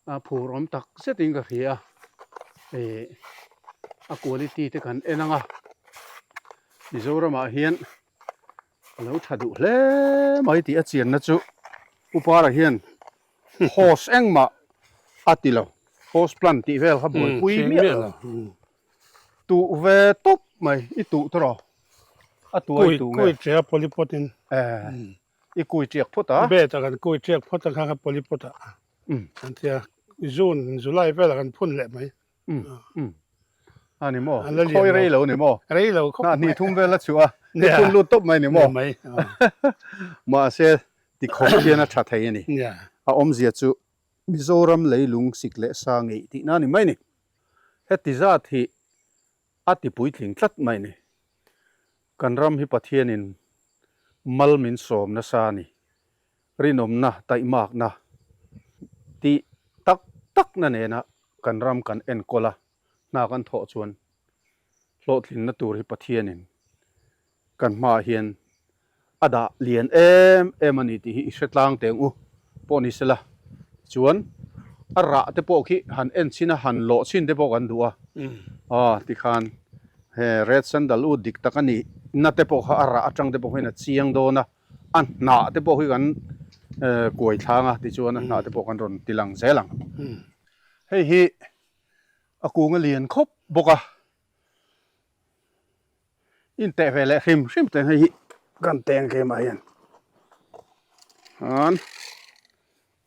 A phur awm tak zetin ka hria a, ih a quality te kan en ang a, Mizoramah hian a lo tha duh hle mai tih a chianna chu Upara hian hose engmah a ti lo, hose plant tih vel kha buaipui miah lo, tuh ve tawp mai i tuh tawh a tuai tuh nge. Kui ṭia polypot in. I kui ṭiak phawt a. Bed a kan kui ṭiak phawt a kha kha polypot ah an ti a. June, July velah kan phun leh mai. Umm. A ni maw? Khawi rei lo ni maw? Rei lo khawp mai. Hna hnih thum vel a chhuah a, i phun lut tawp mai ni maw? Ni mai. Mahse, ti khawp hian a ṭha thei a ni. A awmzia chu Mizoram leilung sik leh sa ngeih tihna a ni mai ni. Heti zat hi a ti puitling tlat mai ni. Kan ram hi Pathianin mal min sawm nasa a ni. Rinawmna, taihmakna tih tak takna nena kan ram kan enkawl a, hna kan thawh chuan hlawhtlinna tur hi Pathianin kan hmaah hian a dah lian em em a ni tih hi i hre tlang teng u pawh ni sela. Tichuan a rah te pawh khi han en chhin a, han lawh chhin te pawh kan duh a, aw tikhan he red sandalwood dik tak a nih na te pawh kha a rah atang te pawh hian a chiang dawn a, a hnah te pawh hi kan kuai thlang a tichuan a hnah te pawh kan rawn ti lang zel ang. Hei hi a kung a lian khawp bawk a. In teh ve leh hrim hrim te hei hi kan teng keimah hian an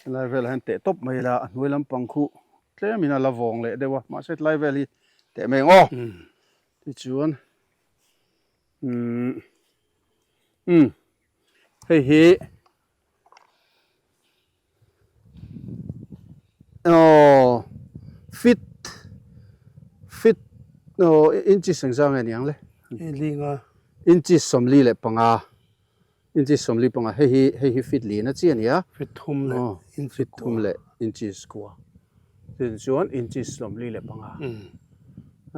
helai velah hian teh tawp mai ila a hnuai lampang khu tlemin a la vawng leh deuh a mahse tlai vel hi teh mai ang aw tichuan umm umm hei hi Aw fit fit aw inches engzah nge niang le inches 45 inches 45 hei hi hei hi fit lin a chi a ni a fit thum leh inches fit thum leh inches kua chuan inches 45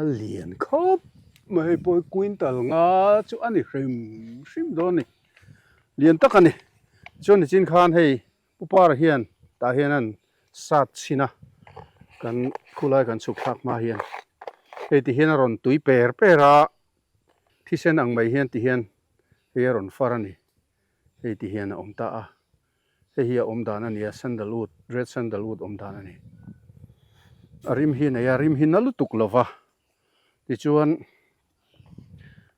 a lian khawp mai hei pawh hi quintal nga chu a ni hrim hrim dawn a ni. Lian tak a ni. Chuan nichin khan hei Pu Para hian tah hian an sat chhin a, kan khulai kan chhuk thlak hma hian hei ti hian a rawn tui per per a, thisen ang mai hian ti hian hei a rawn far a ni. Hei ti hian a awm ta a, hei hi a awm dan a ni a, sandalwood, red sandalwood awm dan a ni. A rim hi a nei a, rim hi na lutuk lo va, tichuan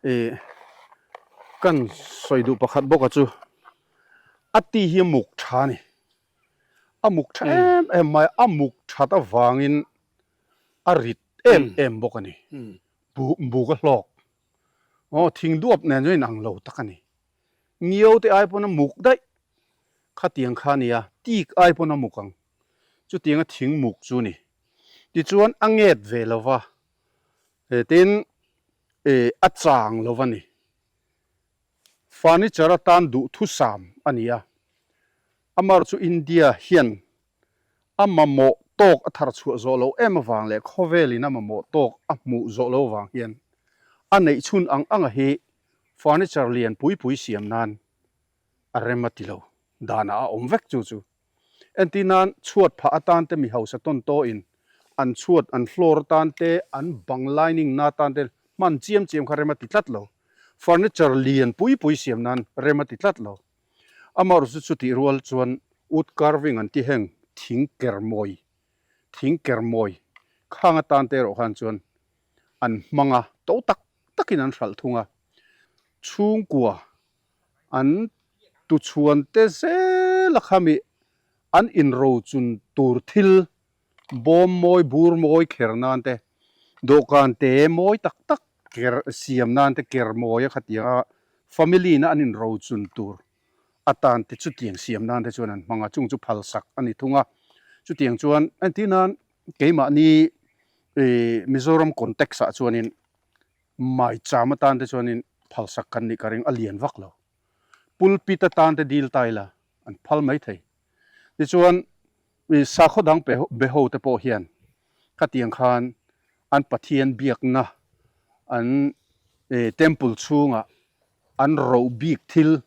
Ih kan sawi duh pakhat bawk a chu a ti hi a muk tha a ni a muk tha em em mai a muk that avangin a rit em em bawk a ni buh buk a hlawk aw thing duap nen chuan inang lo tak a ni ngiau te ai pawn a muk daih khatiang kha a ni a tik ai pawn a muk ang chutiang a thing muk chu a ni tichuan a nget ve lo va. Tin, a chang lo a ni. Furniture atan duhthusam a ni a. Amar chu India hian a mamawh tawk a thar chhuah zawh loh em avang leh khawvelin a mamawh tawk a hmuh zawh loh avang hian a neih chhun ang anga hi furniture lian pui pui siam nan a rem a ti lo. Danah a awm vek chu chu. Entir nan chhuat phah atan te mi hausa tawn tawhin an chhuat an floor atan te an bang lining na atan te hman chiam chiam kha rem a ti tlat lo. Furniture lian pui pui siam nan rem a ti tlat lo. Amaherawhchu chu chutih rual chuan wood carving an ti heng thing ker mawi thing ker mawi khang atan te erawh khan chuan an hmang a, to tak takin an hralh thung a. Chhungkua an tuchhuan te zel a khami an inrochun tur thil bawm mawi bur mawi kher nan te, dawhkan te mawi tak tak ker siam nan te ker mawi a khatiang a family na an inrochun tur atan te chutiang siam nan te chuan an hmang a, chung chu phalsak a ni thung a. Chutiang chuan entir nan keimahni ih Mizoram context ah chuanin Maicham atan te chuanin phalsak kan nih ka ring a lian vak lo. Pulpit atan te dil ta ila an phal mai thei. Tichuan sakhaw dang be ho te pawh hian khatiang khan an Pathian biakna an temple chhungah an roh bik thil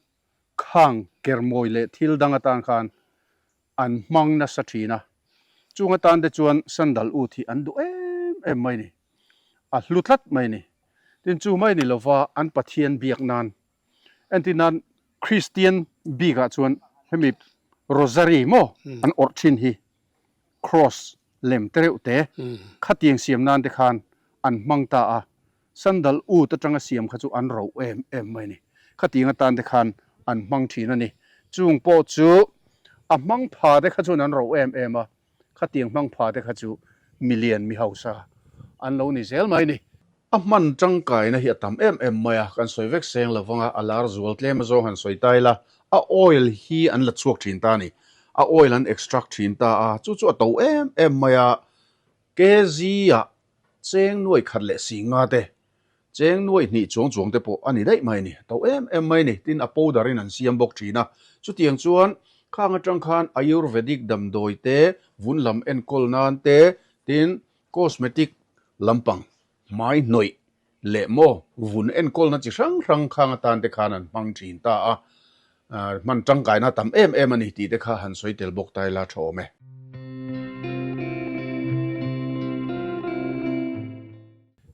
khang kermawi leh thil dang atan khan an hmang nasa thin a, chung atan te chuan sandal ut hi an duh em em mai ni, a hlu tlat mai ni. Tin chu mai ni lova an Pathian biak nan, entir nan Kristian bikah chuan hemi rosary maw an awrh thin hi cross lem te reuh te khatiang siam nan te khan an hmang ta a, Sandal ut atanga siam kha chu an roh em em mai a ni. Khatiang atan te khan an hmang thin a ni. Chung pawh chu a hmang pha te kha chuan an roh em em a, khatiang hmang pha te kha chu milian mi hausa an lo ni zel mai a ni. A hman tangkaina hi a tam em em mai a, kan sawi vek seng lo vang a, a lar zual tlem azawng han sawi ta ila, a oil hi an la chhuak thin ta a ni. A oil an extract thin ta a, chu chu a to em em mai a, kg ah Cheng nuai khat leh si nga te, cheng nuai hnih chuang chuang te pawh a ni daih mai a ni, to em em mai a ni, tin a powder in an siam bawk thin a. Chutiang chuan khang atang khan Ayurvedic damdawi te, vun lam enkawl nan te, tin cosmetic lampang hmai hnawih leh maw vun enkawlna chi hrang hrang khang atan te khan an hmang thin ta a, hman tangkaina tam em em a ni tih te kha han sawi tel bawk ta ila tha awm e.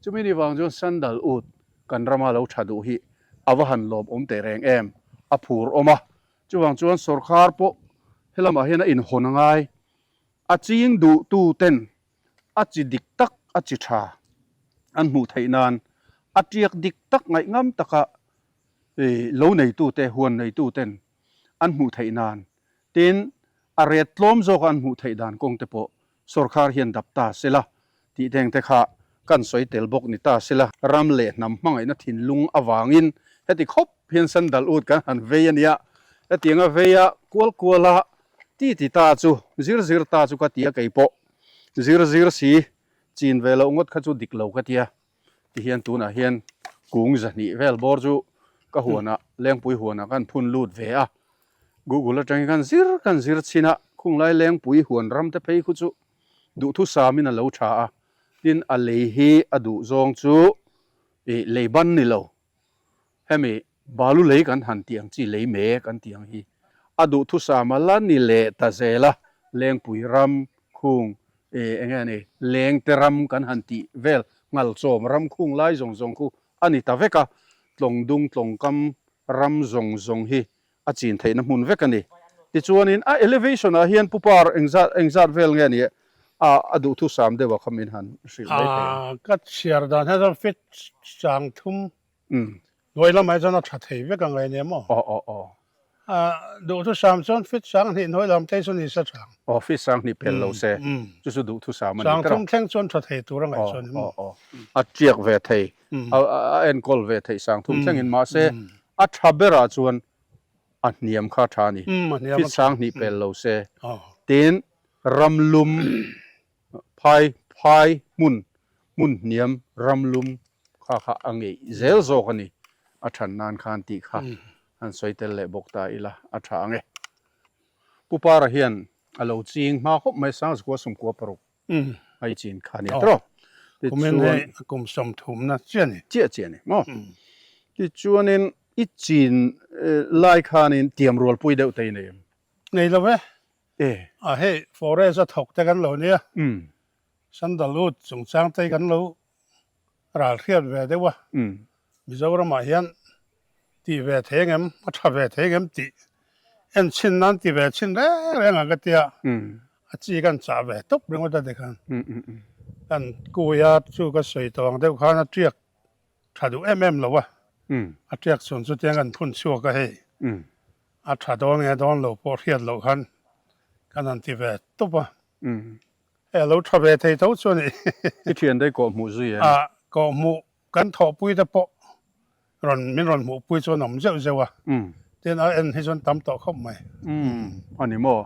Chumi ni vang chuan sandal ut kan rama lo tha duh hi a va han lawm awm teh reng em, a phur awm a, chuvang chuan sawrkhar pawh helamah hian a inhawn a ngai, a ching duh tu ten a chi dik tak a chi tha an hmuh theih nan a tiak dik tak ngaih ngam taka lo neitute huan neituten an hmuh theih nan tin a ret tlawm zawka an hmuh theih dan kawng te pawh sawrkhar hian dap ta se la tih teng te kha kan sawi tel bawk ni ta se la. Ram leh hnam hmangaihna thinlung avangin heti khawp hian sandal ut kan han vei a nia, hetianga veia kual kuala ti ti ta chu zir zir ta chu ka ti a keipawh Zir zir si, chin ve loh ngawt kha chu dik lo ka tia. Tihian tunah hian kung zahnih vel bawr chu ka huanah, Lengpui huanah khan phun lut ve a. Google atangin khan zir kan zir chhin a, khunglai Lengpui huan ram te phei khu chu duhthusamin a lo tha a. Tin, a lei hi a duh zawng chu ih lei ban ni lo. Hemi balu lei kan han tih ang chi lei mek an tih ang hi a duhthusam a la ni leh ta zel a, Lengpui ram khung eh eng nge ni Lengte ram kan han tih vel Ngalchawm ram khung lai zawng zawng khu a ni ta vek a, Tlawngdung Tlawngkam ram zawng zawng hi a chin theihna hmun vek a ni. Tichuanin a elevation ah hian pupar engzat engzat vel nge ni a a duhthusam deuh a kha min han hrilh mai thei ang. Ka chhiar dan hian chuan fit chang thum hnuai lamah hi chuan a tha thei vek ang ngai nia maw? Aw aw aw. Duhthusam chuan fit sang hnih hnuai lam te chu ni se tha ang. Aw fit sang hnih pel lo se chu chu duhthusam a ni tawh. Sang thum thleng chuan tha thei tur a ngaih chuan ni maw? Aw aw aw. A tiak ve thei a enkawl ve theih sang thum thlengin mahse A tha berah chuan a hniam kha tha a ni. Fit sang hnih pel lo se. Tin, ram lum phai phai hmun hmun hniam ram lum kha kha a ngeih zel zawk a ni. A than nan khan tih kha han sawi tel leh bawk ta ila a tha ang e. Pu Para hian. A lo ching hma khawp mai Sangzakua 16 a i chin kha nia tawh. Kumin hei a kum 30 na chiah a ni. Chiah chiah a ni maw? Tichuanin i chin lai khanin tiam rualpui deuh te i nei em? Nei lo e. A hei forest a thawk te kan lo nia. Sandalwood chungchang te kan lo ral hriat ve deuh a. Mizoramah hian tih ve thei engem, a tha ve thei engem tih en chhin nan ti ve chhin reng reng ang ka tia. A chi kan chah ve tawp ringawt a tikhan. Kan kui a chu ka sawi tawh ang deuh khan a tiak tha duh em em lo a. A tiak chhun chu tiang kan phun chhuak a hei. A tha dawn nge dawn lo pawh hriat loh khan kan han ti ve tawp a. Hei a lo tha ve thei tho chu a ni. I thian daih kawh hmuh zui em? A kawh hmuh kan thawhpui te pawh rawn min rawn hmuhpui chuan awm zeuh zeuh a. Tin a en hi chuan tam tawh khawp mai. A ni maw?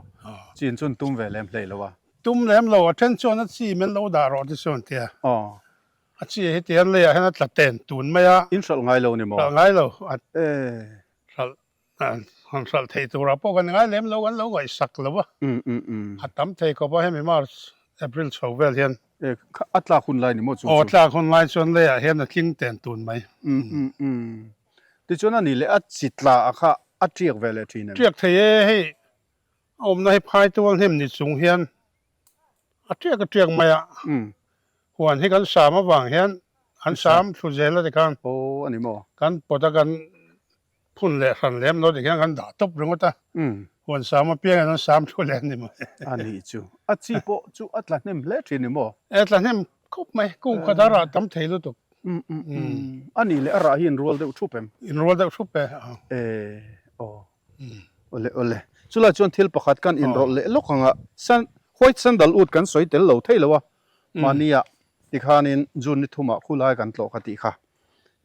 Chin chuan tum ve lem hlei lo a. Tum lem lo, a then chuan a chi min lo dah rawh ti chuan tia. A chi hi tihian leiah hian a tla ten tun mai a. In hralh ngai lo ni maw? Hralh ngai lo. Hralh Han hralh theih turah pawh kan ngai lem lo, kan lo ngaihsak lo a. A tam thei khawp a, hemi March, April chho vel hian. A tlak hun lai ni maw chu chu? Aw, a tlak hun lai chuan leiah hian a tling ten tun mai. Tichuan a nih leh a chi tla a kha a tiak ve leh thin em? Tiak thei e, hei a awmna hi phai tual hnem ni chung hian a tiak a tiak mai a. Huan hi kan sam avang hian an sam thlu zel a tikhan. Aw, a ni maw? Kan pawt a kan Phun leh hran lem lo tikhian kan dah tawp ringawt a, huan sam apiangin an sam thu leh a ni mai. A nih chu. A chi pawh chu a tla hnem hle thin ni maw? E tla hnem khawp mai, kum khat a rah tam thei lutuk. A nih leh a rah hi inrual deuh thup em? Inrual deuh thup e. E aw. Awle awle. Chulai chuan thil pakhat kan inrawlh leh lawk ang a, san white sandalwood kan sawi tel lo thei lo a, mahnia tikhanin June ni thumah khulai kan tlawh ka tih kha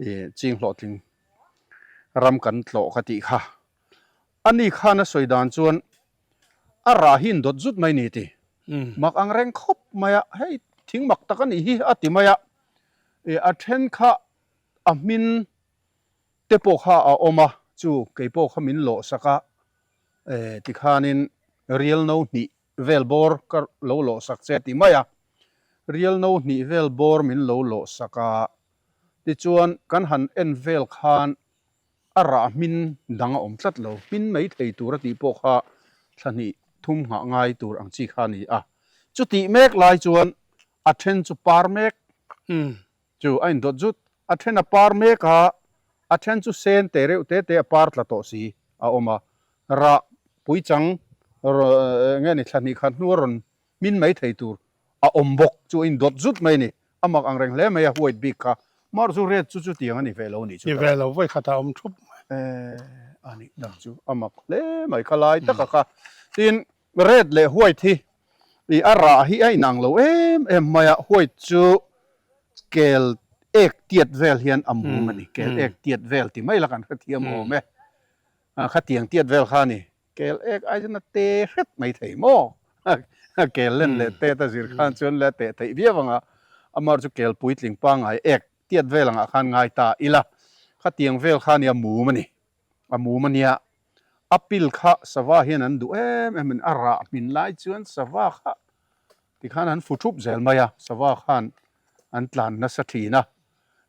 i ching hlawhtling ram kan tlawh ka tih kha. A ni khan a sawi dan chuan a rah hi in dawt zut mai ni ti. Mak ang reng khawp mai a, hei thing mak tak a nih hi a ti mai a. I a then kha a hmin te pawh kha a awm a, chu kei pawh kha min lawh sak a, tikhanin rial no hnih vel bawr ka lo lawh sak che a ti mai a. Rial no hnih vel bawr min lo lawh sak a, Tichuan, kan han en vel khan a rah hmin dang a awm tlat lo. Hmin mai thei tur a tih pawh kha thla hnih thum nghah ngai tur ang chi kha a ni a. Chutih mek lai chuan a then chu par mek chu a indawt zut. A then a par mek a, a then chu sen te reuh te te a par tla tawh si a awm a. Rah puichang nge ni thla hnih khat hnu a rawn hmin mai thei tur a awm bawk chu a indawt zut mai a ni. A mak ang reng hle mai a, white bik kha. Mar chu red chu chutiang a ni ve lo a nih chu. Ni ve lo, vawi khatah a awm thup mai. Eh, a nih tak chu a mak hle mai kha lai taka kha. Tin, red leh white hi i a rah hi a inang lo em em mai a, white chu kel ek tiat vel hian a mum a ni, kel ek tiat vel ti mai la kan hrethiam awm e. Khatiang tiat vel kha a ni. Kel ek ai chuan a te hret mai thei maw? Kel len leh tet a zir khan chuan le a teh theih viau ang a, amah chu kel puitling pangngai ek tiat vel angah khan ngai ta ila, khatiang vel kha nia mum a ni, a mum a nia. A pil kha sava hian an duh em em in a rah hmin lai chuan sava kha tikhan an fu thup zel mai a, sava khan an tlan nasa thin a.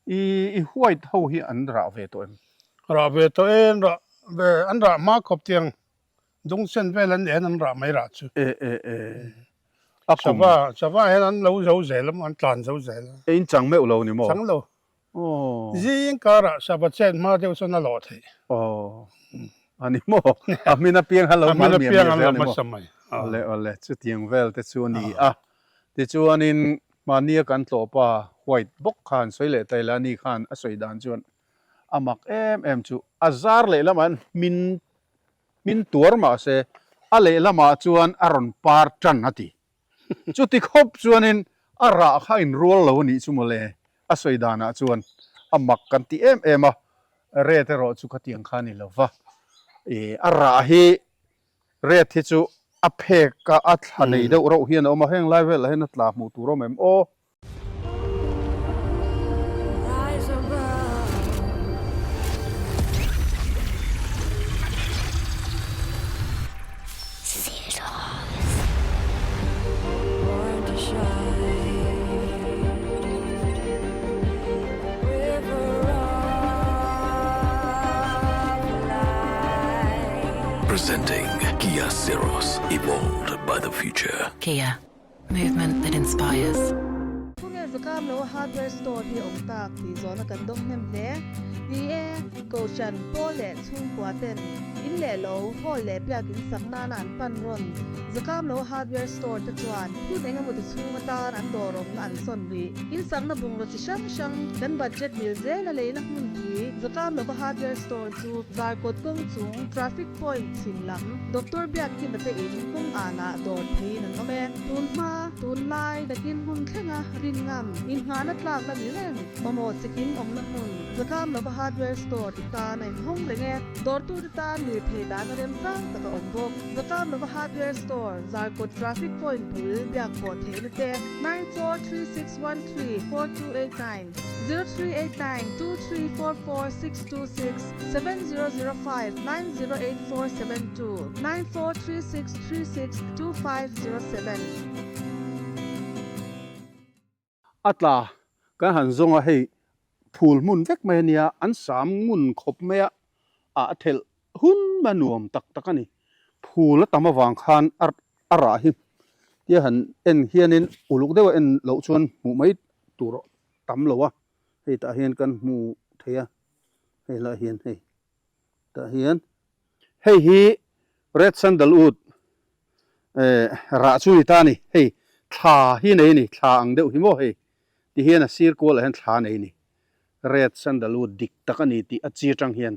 I i white ho hi an rah ve tawh em? Rah ve tawh e, an rah ve, an rah hma khawp tiang dung sen vel an en an rah mai rah chu. E e e, a kum. Sava, sava hian an lo zo zel a maw, an tlan zo zel a. E in chang meuh lo ni maw? Chang lo. Aw. Zing karah sava chet hma deuh chuan a lawh theih. Aw, a ni maw? A hmin apiang kha lo mal miah miah zel ni maw? Awle awle, chutiang vel te chu a ni a. Tichuanin mahnia kan tlawhpa white bawk khan sawi leh ta ila ani khan a sawi dan chuan a mak em em chu a zar lehlamah hian hmin hmin tuar mah se a lehlamah chuan a rawn par tan a ti. Chuti khawp chuanin a rah kha a inrual lo a nih chu mawle a sawi danah chuan a mak kan ti em em a, red erawh chu khatiang kha a ni lo va, ih a rah hi Red hi chu a phek a, a thla nei deuh reuh hian a awm a, heng lai velah hian a tla hmuh tur a awm em aw. Presenting Kia Syros, evolved by the future. Kia, movement that inspires. Khawngel zakam lo hardware store hi awm tak tih zawhna kan dawng hnem hle. Ni e, Kohhran, pawl leh chhungkua ten in leh lo, hall leh biakin sak nana an pan rawn. Zakam lo hardware store te chuan hun eng emaw ti chhung atan an dawr awmna an sawn rih. In sakna bungraw chi hrang hrang kan budget mil zela leina hmunpui Zakam lova hardware store chu Zarkawt kawng chung traffic point chhim lam Doctor Biakkima te in kawng anah dawr theiin an awm e. Tun hma, tunlai, nakin hmun thlenga rin ngam, inngahna tlak la ni reng, mamawh chikim awmna hmun Zakam lova hardware store i tan a inhawng reng e. Dawrtute tan lirthei dahna remchang tak a awm bawk. Zakam lova hardware store Zarkawt traffic point bul biak pawh theihna te 943613 4289, 0389 2344 626, 7005 908472, 943636 2507. A tla kan han zawng a, hei phul hmun vek mai a nia, an sam ngun khawp mai a, a thelh hun mai a nuam tak tak a ni. Phul a tam avang khan a a rah hi tia han en hianin uluk deuha en loh chuan hmuh mai tur tam lo a, hei tah hian kan hmu thei a, hei lah hian hei tah hian hei hi red sandalwood eh rah chu ni ta a ni, hei thla hi nei a ni, thla ang deuh hi maw hei ti hian a sir kualah hian thla nei a ni, red sandalwood dik tak a ni tih a chi atang hian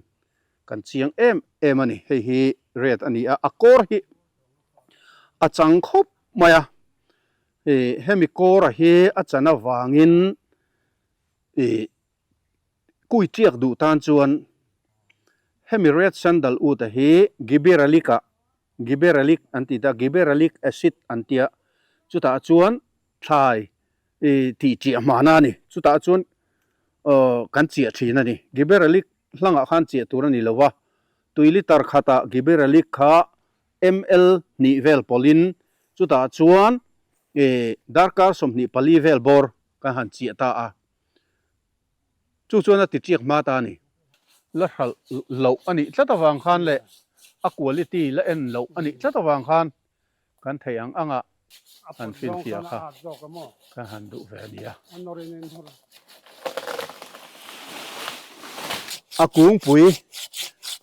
kan chiang em em a ni, hei hi red a ni a, a kawr hi a chang khawp mai a, ih hemi kawra hi a chan avangin ih kui tiak duh tan chuan hemi red sandalwood a hi gibberellic ah gibberellic an tih ta gibberellic acid an tia chutah chuan thlai ih tih chiah hmana a ni chutah chuan aw kan chiah thin a ni gibberellic hlangah khan chiah tur a ni lo va tui litre khatah gibberellic kha ml hnih vel pawlhin chutah chuan ih darkar 24 vel bawr kan han chiah ta a chu chuan a ti tiak hma ta a ni. La hralh loh a nih tlat avang khan leh a quality la en loh a nih tlat avang khan kan theih ang anga han finfiah kha kan han duh ve a nia. A kungpui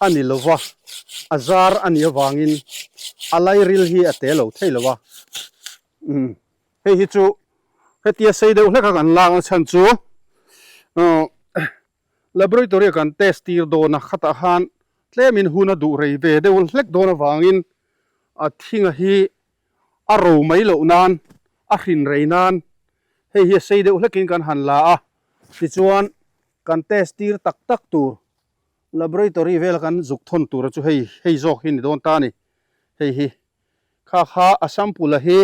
a ni lova, a zar a nih avangin a lairil hi a te lo thei lo a. Umm hei hi chu hetia sei deuh hlek a kan lak na chhan chu uhh laboratory a kan test tir dawn a khatah khan tlemin hun a duh rei ve deuh hlek dawn avangin a thinga hi a ro mai loh nan a hrin rei nan hei hi a sei deuh hlekin kan han la a tichuan kan test tir tak tak tur laboratory vela kan zuk thawn tura chu hei hei zawk hi ni dawn ta a ni hei hi. Kha kha a sample hi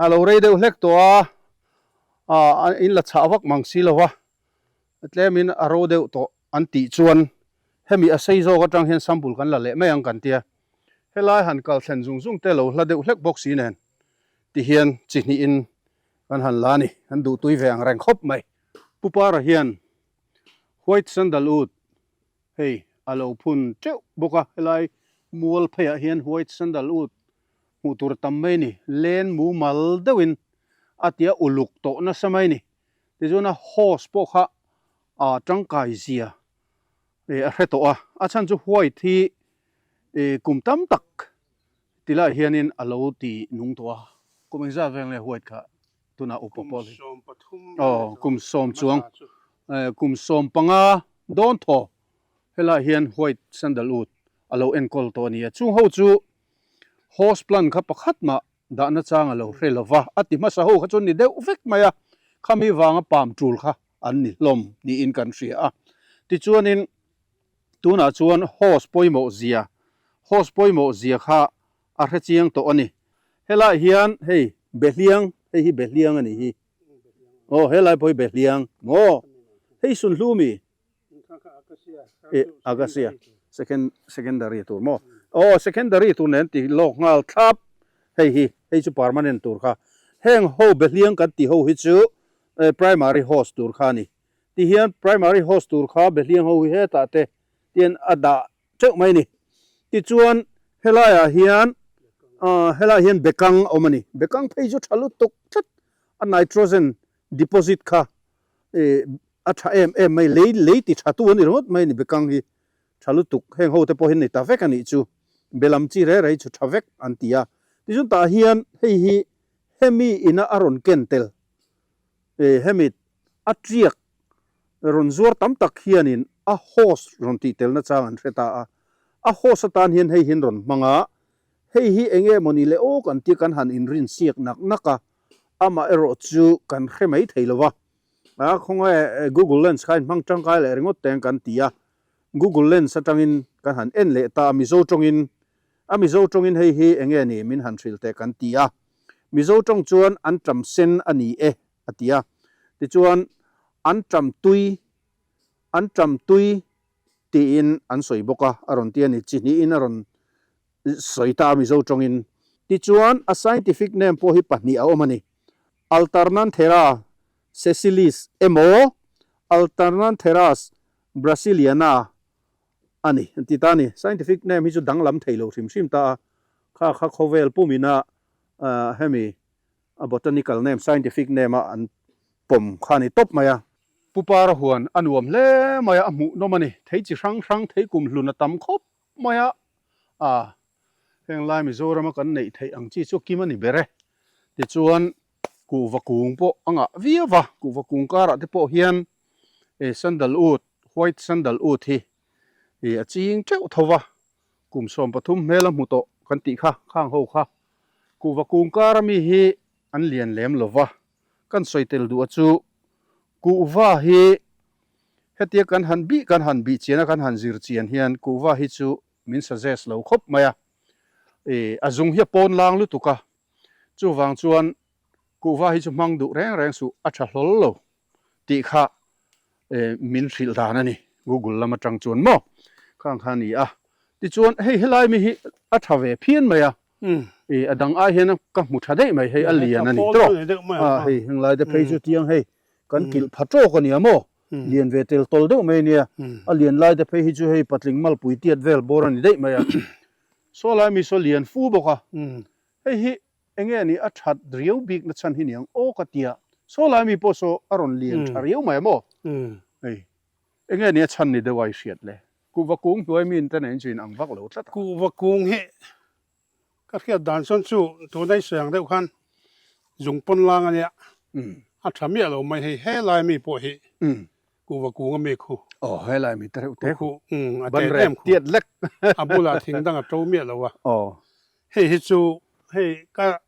a lo rei deuh hlek tawh a, a in la chhah vak mang si lo va, tlemin a ro deuh tawh an tih chuan hemi a sei zawk atang hian sample kan la leh mai ang kan tia. Helai han kal thlen zung zung te lo hla deuh hlek bawk si nen ti hian chi hnihin kan han la a ni, kan duhtui ve ang reng khawp mai. Pu Para hian white sandalwood Hei a lo phun teuh bawk a, helai mual pheiah hian white sandalwood hmuh tur tam mai a ni, len mumal deuhin a tia uluk tawh nasa mai a ni. Tichuan a hose pawh kha a tangkai zia a hre tawh a, a chhan chu white hi kum tam tak ti lai hianin a lo ti nung tawh a, kum engzat vel nge white kha tunah upa pawh hi aw kum sawm chuang kum 15 dawn thaw helaiah hian white sandalwood a lo enkawl tawh a ni a chung ho chu host plant kha pakhat mah dahna chang a lo hre lo va a ti hmasa ho kha chuan ni deuh vek mai a khami vanga palm tul kha an ni hlawm niin kan hria a tichuanin tunah chuan host pawimawh zia host pawimawh zia kha a hre chiang tawh a ni. Helaiah hian hei Behliang, hei hi Behliang a nih hi. Aw helai pawh hi Behliang maw? Hei Sunhlu mi? Eh Acacia, second secondary tur maw? Aw secondary tur nen ti lawk nghal thlap hei hi, hei chu permanent tur kha. Heng ho Behliang kan tih ho hi chu primary host tur kha a ni. Tihian primary host tur kha Behliang ho hi hetah te tian a dah teuh mai a ni. Tichuan Helaiah hian helaiah hian bekang a awm a ni. Bekang phei chu tha lutuk tlat a nitrogen deposit kha a tha em em mai lei lei ti tha tu a ni ringawt mai a ni bekang hi tha lutuk heng ho te pawh hi an ni ta vek a nih chu belam chi rei rei chu tha vek an ti a. Tichuan tah hian hei hi hemi ina a rawn ken tel hemi a tiak rawn zuar tam tak hianin a host rawn tih telna chang an hre ta a, a host atan hian hei hian rawn hmang a, hei hi eng nge mawni le aw kan tia kan han inrin siak nak nak a, amah erawh chu kan hre mai thei lo va, a khawnge Google Lens kha inhmang tangkai leh ringawt teng kan ti a, Google Lens atangin kan han en leh ta a, Mizo tawngin a Mizo tawngin hei hi eng nge ni min han hrilh teh kan ti a, Mizo tawng chuan an tam sen a ni e. a ti a. Tichuan, an ṭam tui, an ṭam tui tiin an sawi bawk a, a rawn ti a ni. Chi hnihin a rawn sawi ta a Mizo ṭawngin. Tichuan, a scientific name pawh hi pahnih a awm a ni. Alternanthera sessilis emaw Alternantheras brasiliana a ni, an ti ta a ni. Scientific name hi chu danglam thei lo hrim hrim ta a, kha kha khawvel pumina hemi A botanical name, scientific name a an pawm kha a ni tawp mai a. Pu Para huan a nuam hle mai a, a hmuhnawm a ni. Thei chi hrang hrang, thei kum hlun a tam khawp mai a. A, heng lai Mizorama kan neih theih ang chi chu kim a ni ber e. Tichuan, kuhva kung pawh a ngah viau va, kuhva kung karah te pawh hian sandalwood, white sandalwood hi a ching teuh tho va, Kum 13 hmel a hmu tawh kan tih kha, khang ho kha. Kuhva kung kara mi hi an lian lem lo va, kan sawi tel duh a chu kuhva hi hetia kan han bih kan han bih chian a kan han zir chian hian kuhva hi chu min suggest lo khawp mai a, ih a zung hi a pawn lang lutuk a, chuvang chuan kuhva hi chu hmang duh reng reng suh a tha hlawl lo. tih kha min hrilh dan a ni Google lam atang chuan maw khang kha a ni a tichuan hei helai mi hi a tha ve phian mai a ih a dang ai hian ka hmu tha daih mai hei a lian a ni tawk a hei heng lai te phei chu tiang hei kan kilh pha tawk a nia maw lian ve tel tawl deuh mai a nia a lian lai te phei hi chu hei patling malpui tiat vel bawr a ni daih mai a saw lai mi saw lian fu bawk a hei hi Enge ni a that riau bik na chhan hi niang aw ka tia saw lai mi pawh saw a rawn lian tha riau mai a maw? Hei enge ni a chhan ni deuh a i hriat le? Kuhva kung hnuai mi te nen chu in ang vak lo tlat a. Kuhva kung hi ka hriat dan chuan chu tuna i sawi ang deuh khan zung pawn lang a nia a tha miah lo mai hei helai mi pawh hi kuhva kung a mi khu. Aw helai mi te reuh te khu a te em khu tiat lek a bulah thing dang a to miah lo a. Aw Hei hi chu hei ka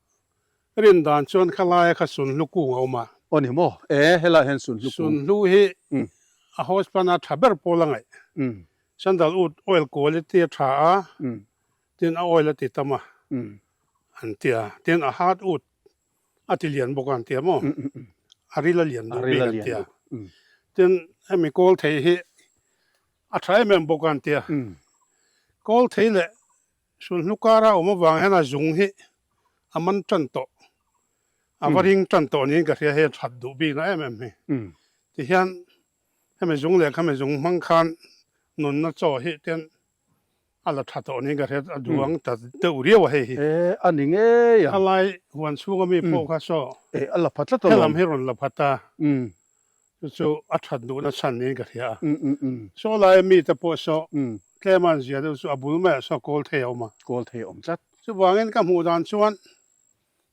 rin dan chuan kha laia kha sunhlu kung a awm a. Aw ni maw? E, helaiah hian sunhlu kung. Sunhlu hi a host plant a tha ber pawl a ngaih. Sandalwood oil quality a tha a, tin a oil a ti tam a an ti a. Tin a hardwood a ti lian bawk a an ti a maw? A ril a lian duh bik an ti a. Tin hemi kawl thei hi a tha em em bawk a an ti a. Kawl thei leh Sulhnu kara awm avang hian a zung hi a man tan tawh, a va ring tan tawh niin ka hria hei a that duh bikna em em hi. Tihian hemi zung leh khami zung hmang khan nunna chaw hi ten a la tha tawh niin ka hria, a duang ta deuh riau a hei hi. E, a ni ngei ang. A lai huan chhunga mi pawh kha saw. E, a la pha tlat alawm. Helam hi rawn la pha ta. Chu chu a that duhna chhan niin ka hria a. Saw laia mite pawh saw tlema an zia deuh chu a bul maiah saw kawl thei a awm a. Kawl thei a awm tlat. Chuvangin ka hmuh dan chuan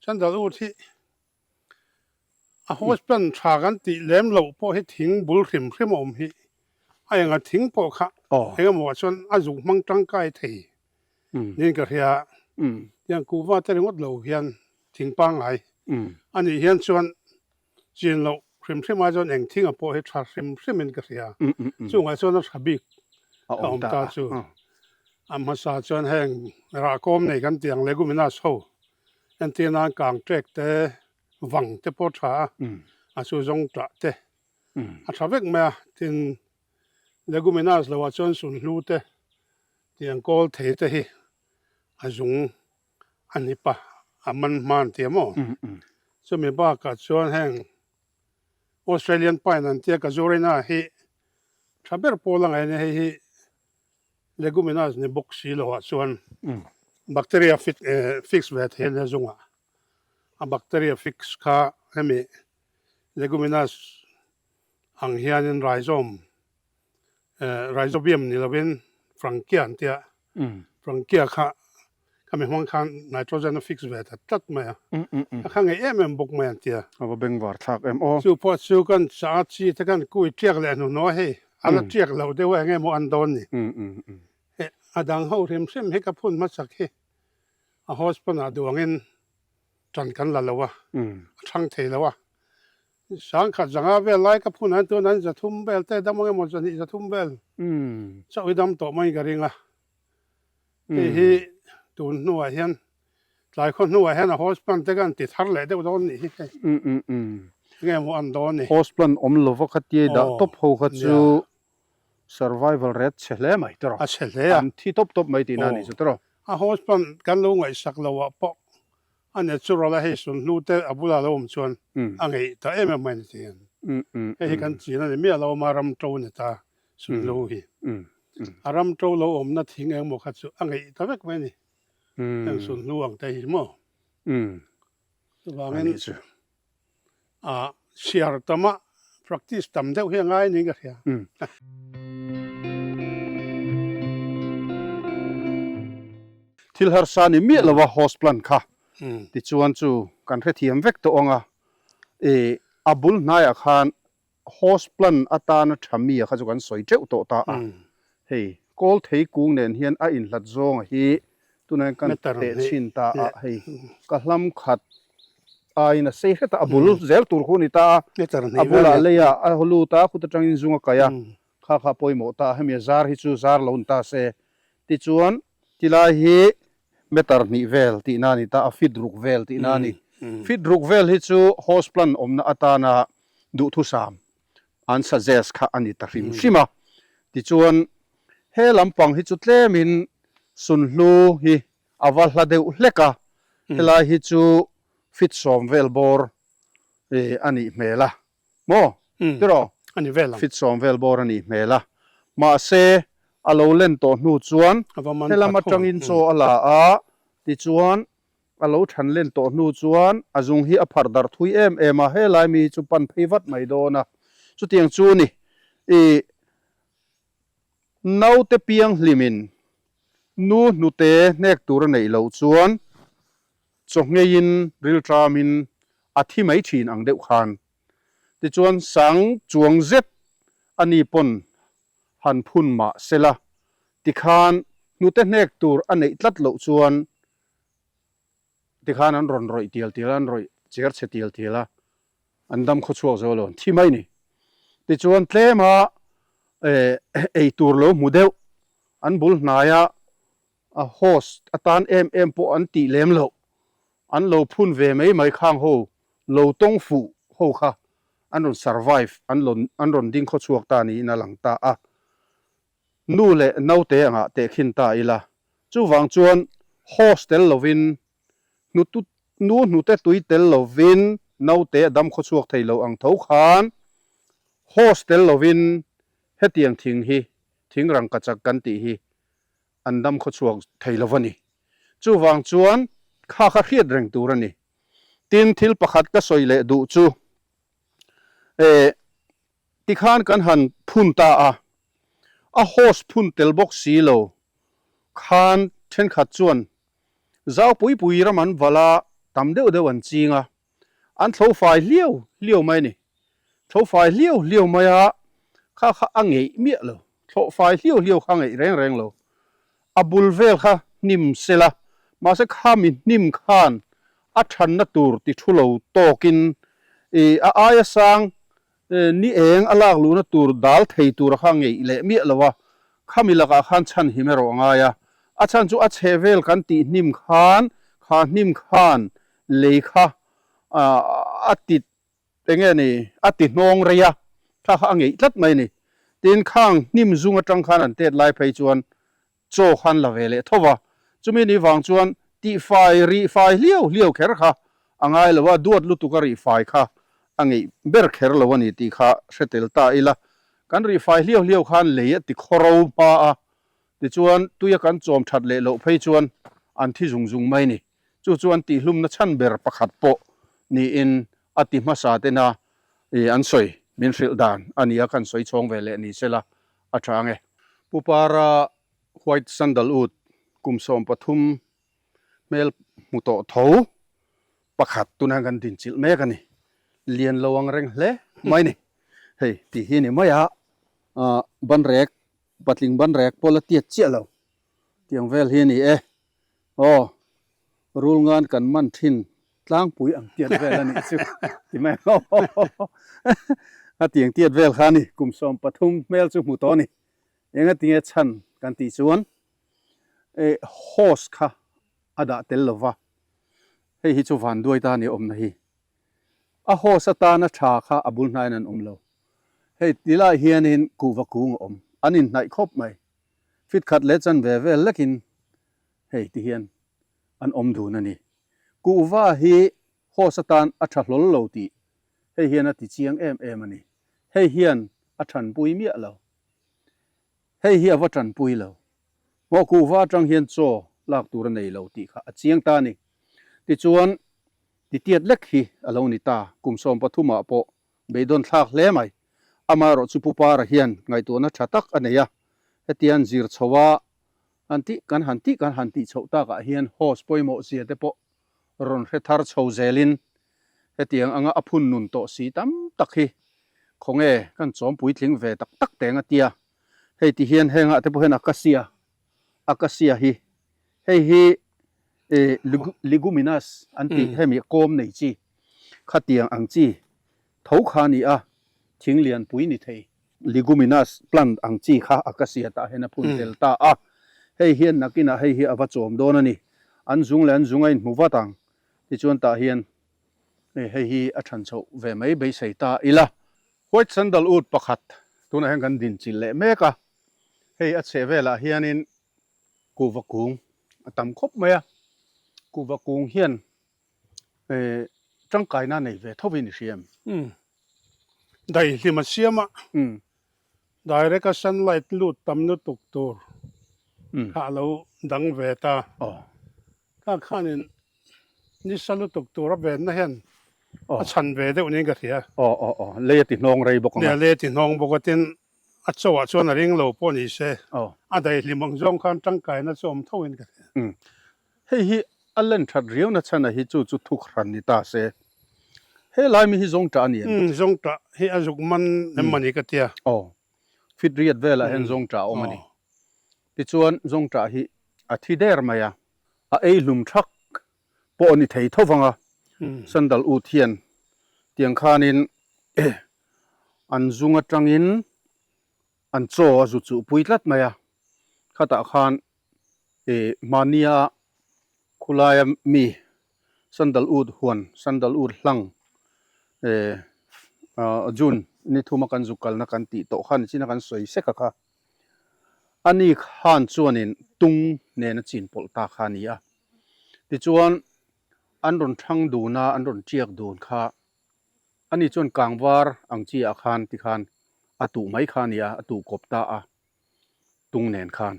Sandalwood hi a host plant tha kan tih lem loh pawh hi thing bul hrim hrim a awm hi. A enga thing pawh kha engemaw ah chuan a zuk hmang tangkai thei niin ka hria a. Tiang kuhva te ringawt lo hian thing pangngai a nih hian chuan Chin loh hrim hrim ai chuan eng thinga pawh hi tha hrim hrimin ka hria. Chungah chuan a tha bik a awm ta chu. A hmasa chuan heng rahkawm nei kan tih ang leguminous ho entir nan kang ṭek te, vang te pawh a tha a, a chu zawng ṭah te a tha vek mai a. Tin, leguminous loah chuan sunhlu te tih ang kawl thei te hi a zung a hnip a, a man hma an ti a maw? Chumi bakah chuan heng Australian pine an tia Casuarina hi tha ber pawl a ngaih a nia, hei hi leguminous ni bawk si loah chuan. Bacteria fit fix ve thei ania zungah. A bacteria fix kha hemi leguminous ang hianin rhizome rhizobium ni lovin frankia an tia. Frankia kha khami hmang khan nitrogen a fix ve ta tlat mai a. A kha ngei em em bawk mai an tia. A va bengvar thlak em aw. Chu pawh chu kan cha chi te kan kui tiak leh hnuhnawh a hei a la tiak lo deuh a enge maw an dawn ni. Heh a dang ho hrim hrim hi ka phun hmasak hi a host pawnah duh angin tan kan la lo a, a thang thei lo a. Sangkhat zanga vel lai ka phun an tun an 300 vel te dam ang emaw 200 300 vel chauh hi dam tawh mai ka ring a. Hei hi tun hnuah hian tlai khaw hnuah hian a host plant te kan ti thar leh deuh dawn nih hi hei. Enge maw an dawn ni. Host plant awm lova khatia i dah tawp ho kha chu Survival rate chhe hle mai tawrh. A chhe hle a. An thi tawp tawp mai tihna a nih chu tawrh. A host paw'n kan lo ngaihsak lo ah pawh a natural a hei sunhlu te a bulah lo awm chuan a ngeih ta em em mai a ni tih hian. Hei hi kan chin a ni miah lo a ram to ni ta sunhlu hi. A ram to lo awmna thing engmaw kha chu a ngeih ta vek mai a ni. Heng sunhlu ang te hi maw. Chuvangin a chhiar tam a practice tam deuh hi a ngai niin ka hria. Thil harsa ni miah lova host plant kha tichuan chu kan hrethiam vek tawh ang a, ih a bul hnaiah khan Host plant atana tha mi a kha chu kan sawi teuh tawh ta a, hei kawl thei kung nen hian a inhlat zawnga hi tunah hian kan teh chhin ta a, hei ka hlam khat aiin a sei hret a, a bul zel tur khu a ni ta a, a bulah leiah a lut a, khut atangin zung a kaih a, kha kha a pawimawh ta a, hemi a zar hi chu zar lo ni ta se, tichuan tilai hi meter hnih vel tihna a ni ta a, feet ruk vel tihna a ni, feet ruk vel hi chu host plant awmna atana duhthusam an suggest kha a ni ta hrim hrim a. Tichuan, he lampang hi chu tlemin sunhlu hi a va hla deuh hlek a, helai hi chu feet 10 vel bawr a nih hmel a, maw? Tiraw? Feet 10 vel bawr a nih hmel a. Mahse, a lo len tawh hnu chuan helam atangin chaw a la a, tichuan A lo than len tawh hnu chuan a zung hi a pharh darh thui em em a, helai mi hi chu pan phei vat mai dawn a. Chutiang chu ni, i naute piang hlimin nu hnute hnek tur a neih loh chuan chawhngeiin rilṭamin a thi mai ṭhin ang deuh khan. Tichuan sang chuang zet a ni pawn han phun mah sela, tikhan hnute hnek tur a neih tlat loh chuan Tikhan an rawn rawih tial tial a, an rawih cher chhe tial tial a, an dam khaw chhuak zo lo, an thi mai ni. Tichuan tlema ei tur lo hmu deuh, an bul hnaia a host atan em em pawh an tih lem loh, an lo phun ve mai mai khang ho, lo tawng fuh ho kha an rawn survive, an rawn an rawn ding khaw chhuak ta niin a lang ta a. Nu leh naute angah tehkhin ta ila, Chuvang chuan hose tel lovin, hnutu nu hnute tui tel lovin naute a dam khawchhuak thei lo ang tho khan hose tel lovin hetiang thing hi, thing rangkachak kan tih hi an dam khawchhuak thei lo a ni. Chuvang chuan kha kha hriat reng tur a ni. Tin, thil pakhat ka sawi leh duh chu, eh, Tikhan kan han phun ta a, a hose phun tel bawk si lo khan thenkhat chuan zau pui pui ram an valh a, tam deuh deuh an ching a, an thlo fai hliau hliau mai a ni. Thlo fai hliau hliau mai a, kha kha a ngeih miah lo, thlawh fai hliau hliau kha a ngeih reng reng lo. A bul vel kha hnim sela, mahse khami hnim khan a thanna tur ti thu lo tawkin i a aia sang ni eng a lak luhna tur dal thei tura kha ngeih leh miah lo a, khami lakah khan chhan him erawh a ngai a. A chhan chu a chheh vel kan tih hnim khan kha hnim khan lei kha a ti eng nge ni a ti hnawng rei a, kha kha a ngeih tlat mai a ni. Tin, khang hnim zung atang khan an tet lai phei chuan chaw khan la ve leh tho va, chumi ni vang chuan tihfai rih fai hliau hliau kher kha a ngai lo a, duat lutuk a rih fai kha a ngeih ber kher lo a ni tih kha hre tel ta ila, kan rih fai hliau hliau khan lei a ti khawro hma a, tichuan tuia kan chawm that leh loh phei chuan an thi zung zung mai ni. Chu chu an tihhlumna chhan ber pakhat pawh niin a ti hmasa tena an sawi min hrilh dan a ni a, kan sawi chhawng ve leh ni sela a tha ang e. Pu Para White Sandalwood kum 13 hmel hmu tawh tho pakhat tuna kan dinchilh mek a ni. Lian lo ang reng hle mai ni. Hei tih hi ni mai a, banrek patling banrek pawh la tiat chiah lo tiang vel hi a ni e. Aw, rul ngan kan man thin tlangpui ang tiat vel a nih chu ti mai ang aw. A tiang tiat vel kha a ni, kum 13 hmel chu hmu tawh a ni. Enga tinge chhan kan tih chuan hose kha a dah tel lo va, hei hi chu vanduai ta a ni awmna hi. A hose atana tha kha a bul hnaiin an awm lo. Hei tilai hianin kuhva kung a awm, an inhnaih khawp mai. Fit khat leh chan ve vel lekin hei ti hian an awm dun a ni. Kuhva hi hose atan a tha hlawl lo tih hei hian a ti chiang em em a ni. Hei hian a thanpui miah lo. Hei hi a va tanpui lo. Hmawh kuhva atang hian chaw lak tur a nei lo tih kha a chiang ta a ni. Tichuan, titiat lek hi a lo ni ta. Kum 13 ah pawh beidawn thlak hle mai. Amaherawh chu Pu Para hian ngaihtuahna tha tak a nei a. Hetian zir chho a han tih kan han tih kan han tih chhoh takah hian host pawimawh zia te pawh rawn hre thar chho zelin hetiang anga a phun nun tawh si tam tak hi khawnge kan chawm puitling ve tak tak teng a tia. Hei ti hian hengah te pawh hian acacia, acacia hi hei hi leguminous an tih hemi kawm nei chi khatiang ang chi tho kha a ni a, thing lianpui ni thei. Leguminous plant ang chi kha acacia tah hian a phun tel ta a, hei hian nakinah hei hi a va chawm dawn a ni. An zung leh an zung a inhmu vat ang tichuan tah hian hei hi a than chhoh ve mai beisei ta ila. White sandalwood pakhat tunah hian kan dinchilh leh mek a, hei a chheh velah hianin kuhva kung a tam khawp mai a, kuhva kung hian tangkaina nei ve tho in i hria em? Umm, daihlim a siam a, direct a sunlight lut tam lutuk tur kha a lo dang ve ta. Kha khanin nisa lutuk tur a venna hian a chhan ve deuh niin ka hria. Aw aw aw, lei a ti hnawng rei bawk ang a. Nia, lei a ti hnawng bawk a, tin a chauhah chuan a ring lo pawh ni se, a daihlim ang zawng khan tangkaina chu awm tho in ka hria. Umm, hei hi a len that riauna chhan a hi chu chu thuk hran ni ta se. He lai mi hi zawngtah a ni em? Umm, zawngtah hi a zuk man em a ni ka tia. Aw, fit riat velah hian zawngtah a awm a ni. Tichuan zawngtah hi a thi der mai a, a ei hlum thak pawh a ni thei tho vang a, sandal ut hian tiang khanin an zung atangin an chaw a zu chuh pui tlat mai a, khatah khan mahnia khulaia mi sandal ut huan sandal ut hlang June ni thuma kan zuk kalna kan tih tawh kha nichina kan sawi sek a kha. Ani khan chuanin tung nen a chin pawlh ta kha a ni a. Tichuan, an rawn thang dun a, an rawn tiak dun kha ani chuan kangvar ang chi ah khan tikhan a tuh mai kha a ni a, a tuh kawp ta a tung nen khan.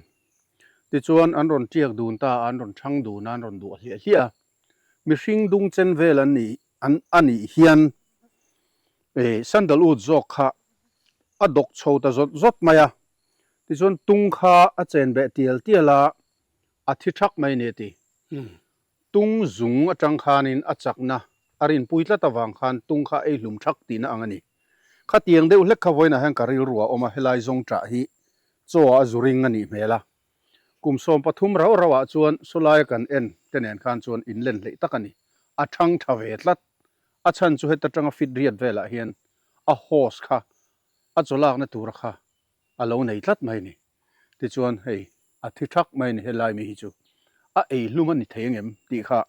Tichuan, an rawn tiak dun ta a, an rawn thang dun a, an rawn duah hliah hliah a. Mihring dung chen vel an nih an a nih hian sandalwood zawk kha a dawk chho ta zawt zawt mai a, tichuan tung kha a chen beh tial tial a, a thi thak mai a ni a ti. Tung zung atang khanin a chakna a rinpui tlat avang khan tung kha ei hlum thak tihna ang a ni. Khatiang deuh hlek kha vawiinah hian ka rilru a awm a, helai zawng ṭah hi chaw ah a zu ring a nih hmel a. Kum 13 rauh rauh ah chuan sawlaia kan en te nen khan chuan in len hleih tak a ni. A thang tha ve tlat. A chhan chu heta tanga fit riat velah hian a hose kha a chaw lakna tura kha a lo nei tlat mai a ni. Tichuan hei a thi thak mai a ni helai mi hi chu a ei hlum a ni thei angem tih kha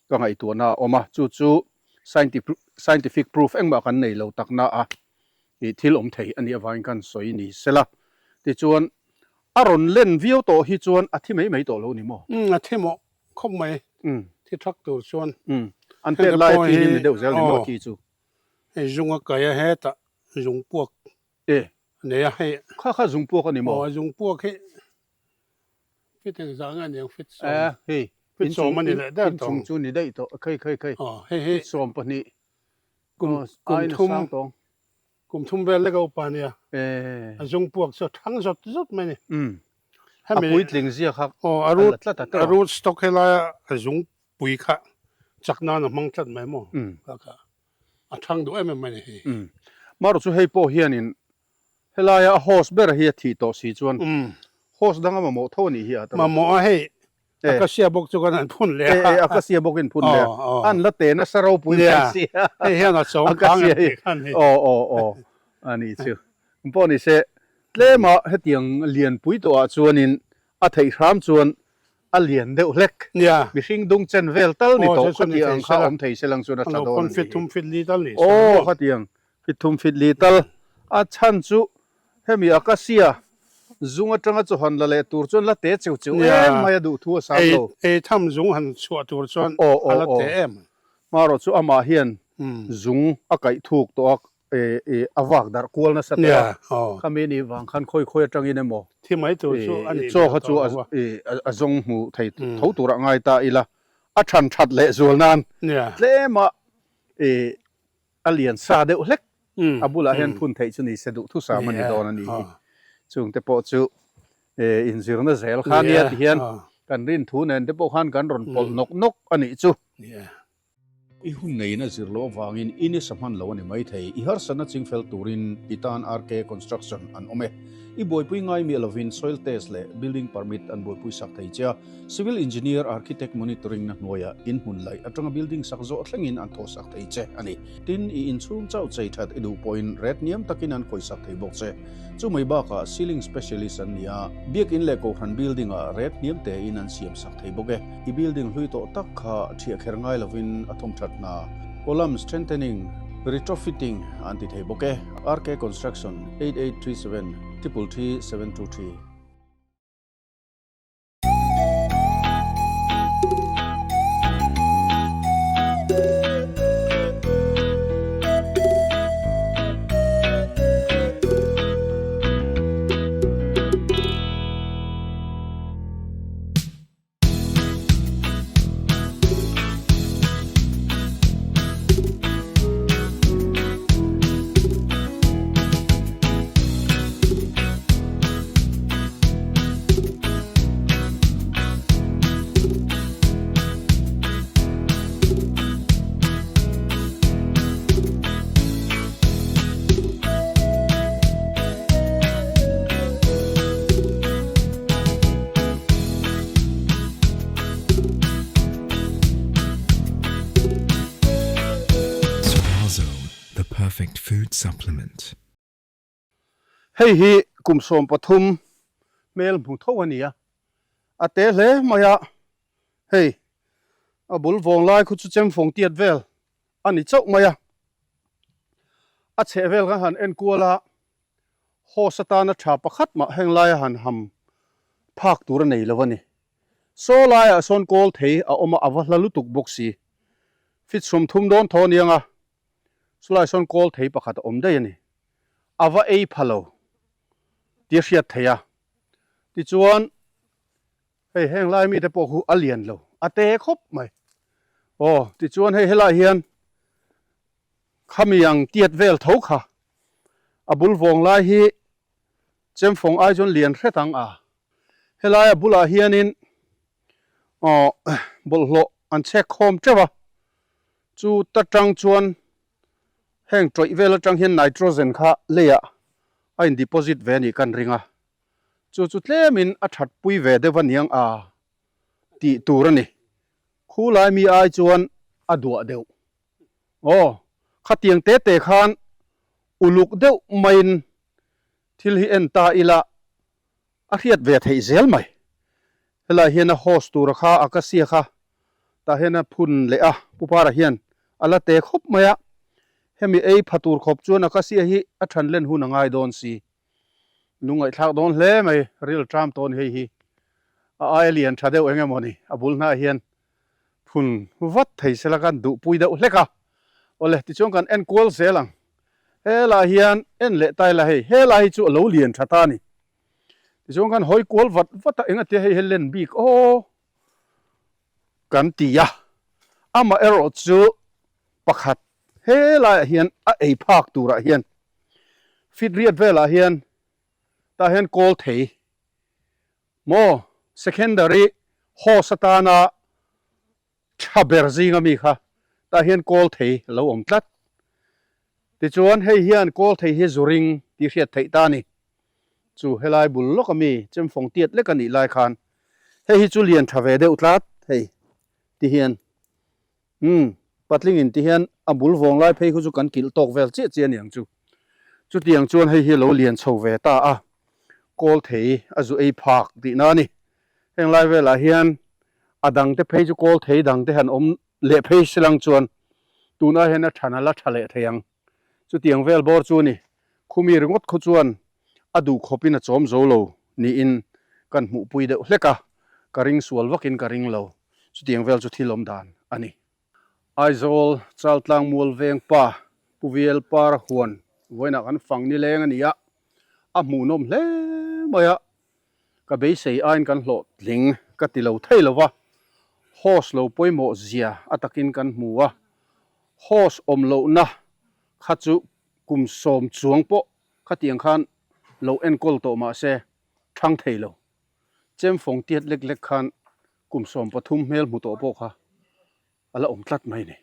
ka ngaihtuahna a awm a. Chu chu scientific proof engmah kan nei lo takna a ih thil awm thei a nih avangin kan sawi ni sela. Tichuan a rawn len viau tawh hi chuan a thi mai mai tawh lo ni maw? Umm a thi mawh khawp mai thi thak tur chuan. Umm an pet lai a thi hi ni deuh zel ni maw a thi chu? Hei zung a kai a hetah zung puak e nei a hei. Kha kha zung puak a ni maw? Aw zung puak hi fit engzah nge aniang fit sawm. E hei. Fit sawm a ni leh der tawh. Inchung chu ni daih tawh. Khei khei khei. Aw hei hi. Fit 12. Kum kum thum kum thum vel lek a upa ania. A zung puak chu a thang zawt zawt mai a ni. A puitling zia kha a la tlat a tawh. A root stock helaia a zung pui kha chak nan a hmang tlat mai maw? Kha kha a thang duh em em mai a ni hei. Marawh chu hei pawh hianin Helaia a host ber hi a thih tawh si chuan host dang a mamawh tho a nih hi a ta. Mamawh a hei Acacia bawk chu kan han phun leh a. E Acacia bawk in phun leh a. An la te nasa ropui mai si a. Hei hian a chawng kang em tih khan hei. Aw aw aw a nih chu. Pawh ni se tlema hetiang lianpui tawhah chuanin a theih hram chuan a lian deuh hlek. Mihring dung chen vel tal ni tawh khatiang kha awm thei se lang chuan a tha dawn a nih hi. Aw khatiang Fit thum fit li tal a chhan chu hemi acacia zung atanga chaw han la leh tur chuan la te cheu cheu em mai a duh thu a sam lo. Ei tham zung han chhuah tur chuan a la te em. Hmarawh chu amah hian zung a kaih thuk tawh a, a vak darh kual nasa tawh a, khami nih vang khan khawi khawi atangin emaw Thi mai tur chu a nih chaw kha chu a zawng hmu thei tho turah ngai ta ila a than that leh zual nan tlema A lian sa deuh hlek a bulah hian phun theih chu ni se duh thusam a ni dawn a ni hi. Chungte pawh chu inzirna zel kha nia ti hian kan rin thu nen te pawh khan kan rawn pawlh nawk nawk a nih chu. I hun neiin a zir loh avangin i nisa hman lo a ni maithei. I harsatna chingfel turin i tan RK Construction an awm e. I buaipui ngai miah lovin soil test leh building permit an buaipui sak thei che a. Civil Engineer Architect Monitoring na hnuaiah in hmun laih atanga building sak zawh thlengin an thawh sak thei che a ni. Tin, i inchhung chauh chei that i duh pawhin ret hniam takin an khawih sak thei bawk che. Chumai bakah ceiling specialist an ni a, biakin leh kohhran building ah ret hniam tein an siam sak thei bawk e. I building hlui tawh tak kha thiah kher ngai lovin a thawm that hna, column strengthening, retrofitting an ti thei bawk e. RK Construction, 8837 333 723. Swazo, the perfect food supplement. Hei hi kum 13 hmel hmu tho a ni a, a te hle mai a, hei a bul vawng lai khu chu chemfawng tiat vel a ni chauh mai a, a chheh vel khan han en kual a, horse atana tha pakhat mah heng laia han ham phak tur a nei lo a ni. Saw laiah sawn kawl thei a awm a, a va hla lutuk bawk si. Fit 30 dawn thaw a niang a, chulaiah sawn kawl thei pakhat a awm daih a ni. A va ei pha lo tih a hriat theih a, tichuan hei heng lai mite pawh khu a lian lo, a te khawp mai. Aw, tichuan hei helaiah hian khami ang tiat vel tho kha a bul vawng lai hi chemfawng ai chuan lian hret ang a, helaia bulah hianin aw bawlhhlawh an chhek khawm teuh a, chu ta tang chuan Heng tawih vel atang hian nitrogen kha leiah a in deposit ve a nih kan ring a, chu chu tlemin a that pui ve deuh a niang a tih tur a ni. Khu lai mi ai chuan a duah deuh. Aw, khatiang te te khan uluk deuh maiin thil hi en ta ila A hriat ve theih zel mai. Helai hian a host tura kha Acacia kha tah hian a phun leh a, Pu Para hian a la te khawp mai a. Hemi ei pha tur khawp chuan Acacia hi a than len hun a ngai dawn si. Lungngaihthlak dawn hle mai, ril tram tawn hei hi a aia lian tha deuh eng emaw ni, a bul hnah hian phun vat thei sela kan duhpui deuh hlek a. Awle, tichuan kan en kual zel ang. Helai hian en leh ta ila hei, helai hi chu a lo lian tha ta a ni. Tichuan khan hawi kual vat vat a, engatia hei hi len bik aw. kan ti a, amaherawhchu pakhat helaiah hian a ei phak turah hian feet riat velah hian tah hian kawl thei maw secondary host atana tha ber zinga mi kha tah hian kawl thei a lo awm tlat. Tichuan hei hian kawl thei hi zu ring tih hriat theih ta a ni. Chu helai bul lawk ami chemfawng tiat lek a nih lai khan hei hi chu lian tha ve deuh tlat hei ti hian umm patling in ti hian a bul vawng lai phei khu chu kan kilh tawk vel chiah chiah a niang chu. Chutiang chuan hei hi a lo lian chho ve ta a kawl thei a zu ei phak tihna a ni. Heng lai velah hian a dangte phei chu kawl thei dangte han awm leh phei silang chuan tunah hian a than a la tha leh thei ang. Chutiang vel bawr chu a ni. Khumi ringawt khaw chuan a duh khawpin a chawm zo lo niin kan hmuhpui deuh hlek a, ka ring sual vakin ka ring lo. Chutiang vel chu thil awm dan a ni. Aizawl Chaltlang Mual Veng pa Pu Vial Par huan vawiinah kan fang nileng a ni a, a hmuhnawm hle mai a, Ka beisei aiin kan hlawhtling ka ti lo thei lo va, host lo pawimawh zia a takin kan hmu a, host awm lohna kha chu kum sawm chuang pawh khatiang khan lo enkawl tawh mah se thang thei lo. Chemfawng tiat lek lek khan kum 13 hmel hmu tawh pawh kha a la awm tlat mai ni.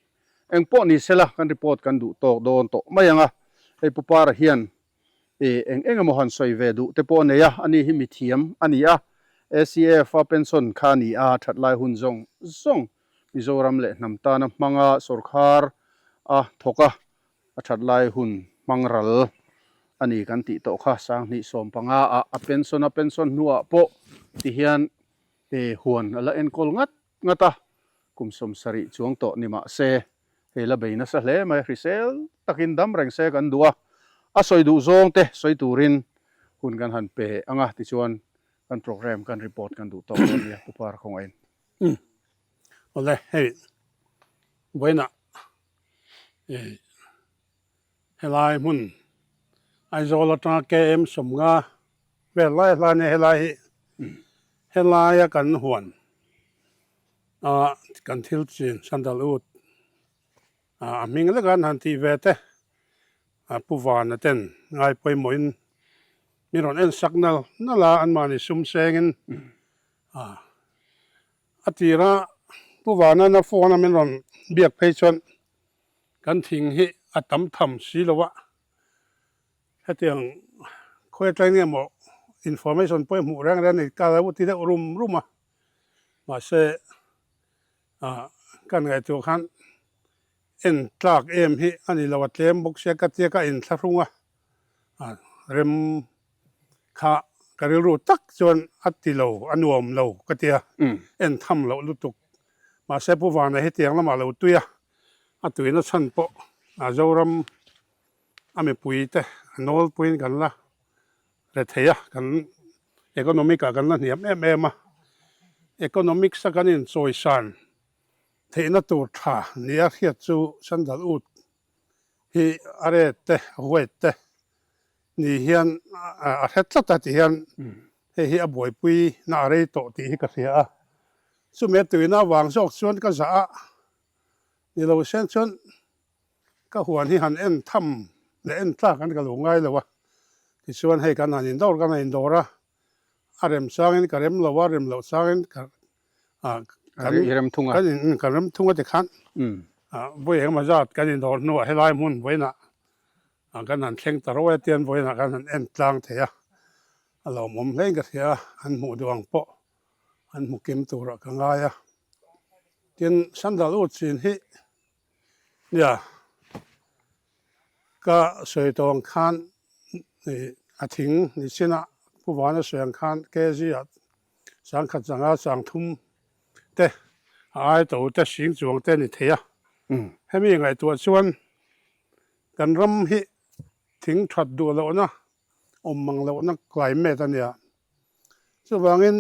Eng pawh ni sela kan report kan duh tawk dawn tawh mai ang a, hei Pu Para hian e eng eng emaw han sawi ve duh te pawh a nei a, ani hi mithiam a ni a, ACF a pension kha a ni a, that lai hun zawng zawng Mizoram leh hnam tana hmanga sawrkhar a thawk a, a that lai hun hmang ral a ni kan tih tawh kha, 2015 ah a pension a, pension hnuah pawh tihian e huan a la enkawl ngat ngat a, kum 70 chuang tawh ni mah se, hei la bei nasa hle mai, hrisel takin dam reng se kan duh a, a sawi duh zawng te sawi turin hun kan han pe ang a, tichuan kan programme kan report kan duh tawk dawn nia Pu Par khawngahin. Umm awle hei vawiinah eh helai hmun Aizawl atanga KM 50 vel lai hlai ania helai hi helaia kan huan a kan thil chin sandalwood a hming lek an han tih ve te a pu vana ten ngai pawimawhin min rawn en sak nal nal a anmahni sum sengin a a tira pu vana na phone a min rawn biak phei chuan kan thing hi a tam tham si lo a. Hetiang khawi atang nge maw information pawh i hmuh reng reng a ni ka lo ti deuh rum rum a mahse ah kan ngaihtuah khan en tlak em hi a ni lo a tlem bawk sia ka tia ka inthlahrung a ah rem kha ka rilru tak chuan a ti lo a nuam lo ka tia en tham loh lutuk mahse Pu Vana hetiang lamah lo tui a a tuina chhan pawh a Zoram a mipui te a nawlpuiin kan la re thei a, kan economic ah kan la hniam em em a, economics a kan inchawisan theihna tur tha nia hriat chu sandalwood hi a red te a white te ni hian a hre tlat a ti hian hei hi a buaipui na a rei tawh tih hi ka hria a, chumi a tuina avang zawk chuan ka zah a ni lo sen chuan Ka huan hi han en tham leh en tlak an ka lo ngai lo a, tichuan hei kan han indawr kan han indawr a, a rem changin ka rem lo a, rem loh changin ka ah kan rem thung a, kan in kan rem thung a tikhan ah vawi engemaw zat kan indawr hnuah helai hmun vawiinah ah kan han thleng ta ro e tian vawiinah kan han en tlang thei a, a lawmawm hlein ka hria a, an hmuh duh ang pawh an hmu kim turah ka ngai a, tin sandalwood chin hi Nia, ka sawi tawh ang khan a thing ni chinah Pu Vana sawi ang khan kg ah 10,000 zanga 30,000 te a ai to te sing chuang te a ni thei a. Hemi ngaihtuah chuan kan ram hi thing that duh lohna awm mang lohna climate a nia. Chuvangin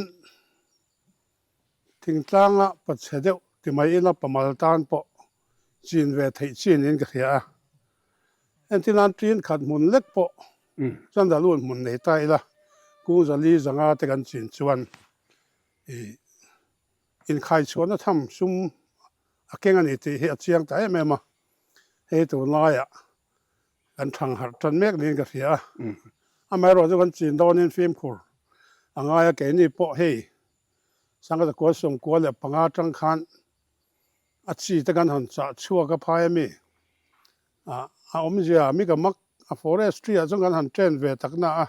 Thingtlanga pachhe deuh ti mai ila pamal tan pawh chin ve theih chi niin ka hria a. Entir nan ṭin khat hmun lek pawh Chandalun hmun nei ta ila kung zali zanga te kan chin chuan ih Inkhaichhuahna tham sum a keng a ni tih hi a chiang ta em em a, hei tunlaiah kan thang harh tan mek niin ka hria a. Amaherawhchu kan chin dawnin fimkhur a ngai a, keini pawh hei Sangha Zakua Sawmkua leh panga atang khan a chi te kan han chah chhuak a phai a mi. A awmzia mi ka mak a forestry ah chuan kan han train ve tak na a,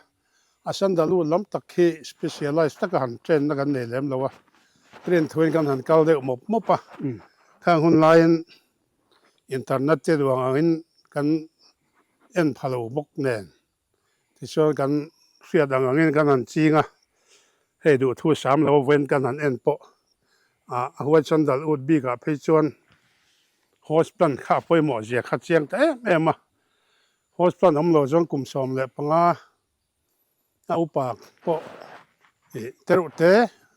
a sandalwood lam tak khi specialize taka han train na kan nei lem lo a, rin thuin kan han kal deuh mawp mawp a, khang hun laiin internet te duang angin kan en pha lo bawk nen tichuan kan hriat ang angin kan han ching a, hei duhthu sam lo vawiin kan han en pawh a huai sandalwood bikah phei chuan host plant kha a pawimawh zia kha chiang ta em em a. Host plant awm lo chuan kum 15 a upa pawh ih tereuh te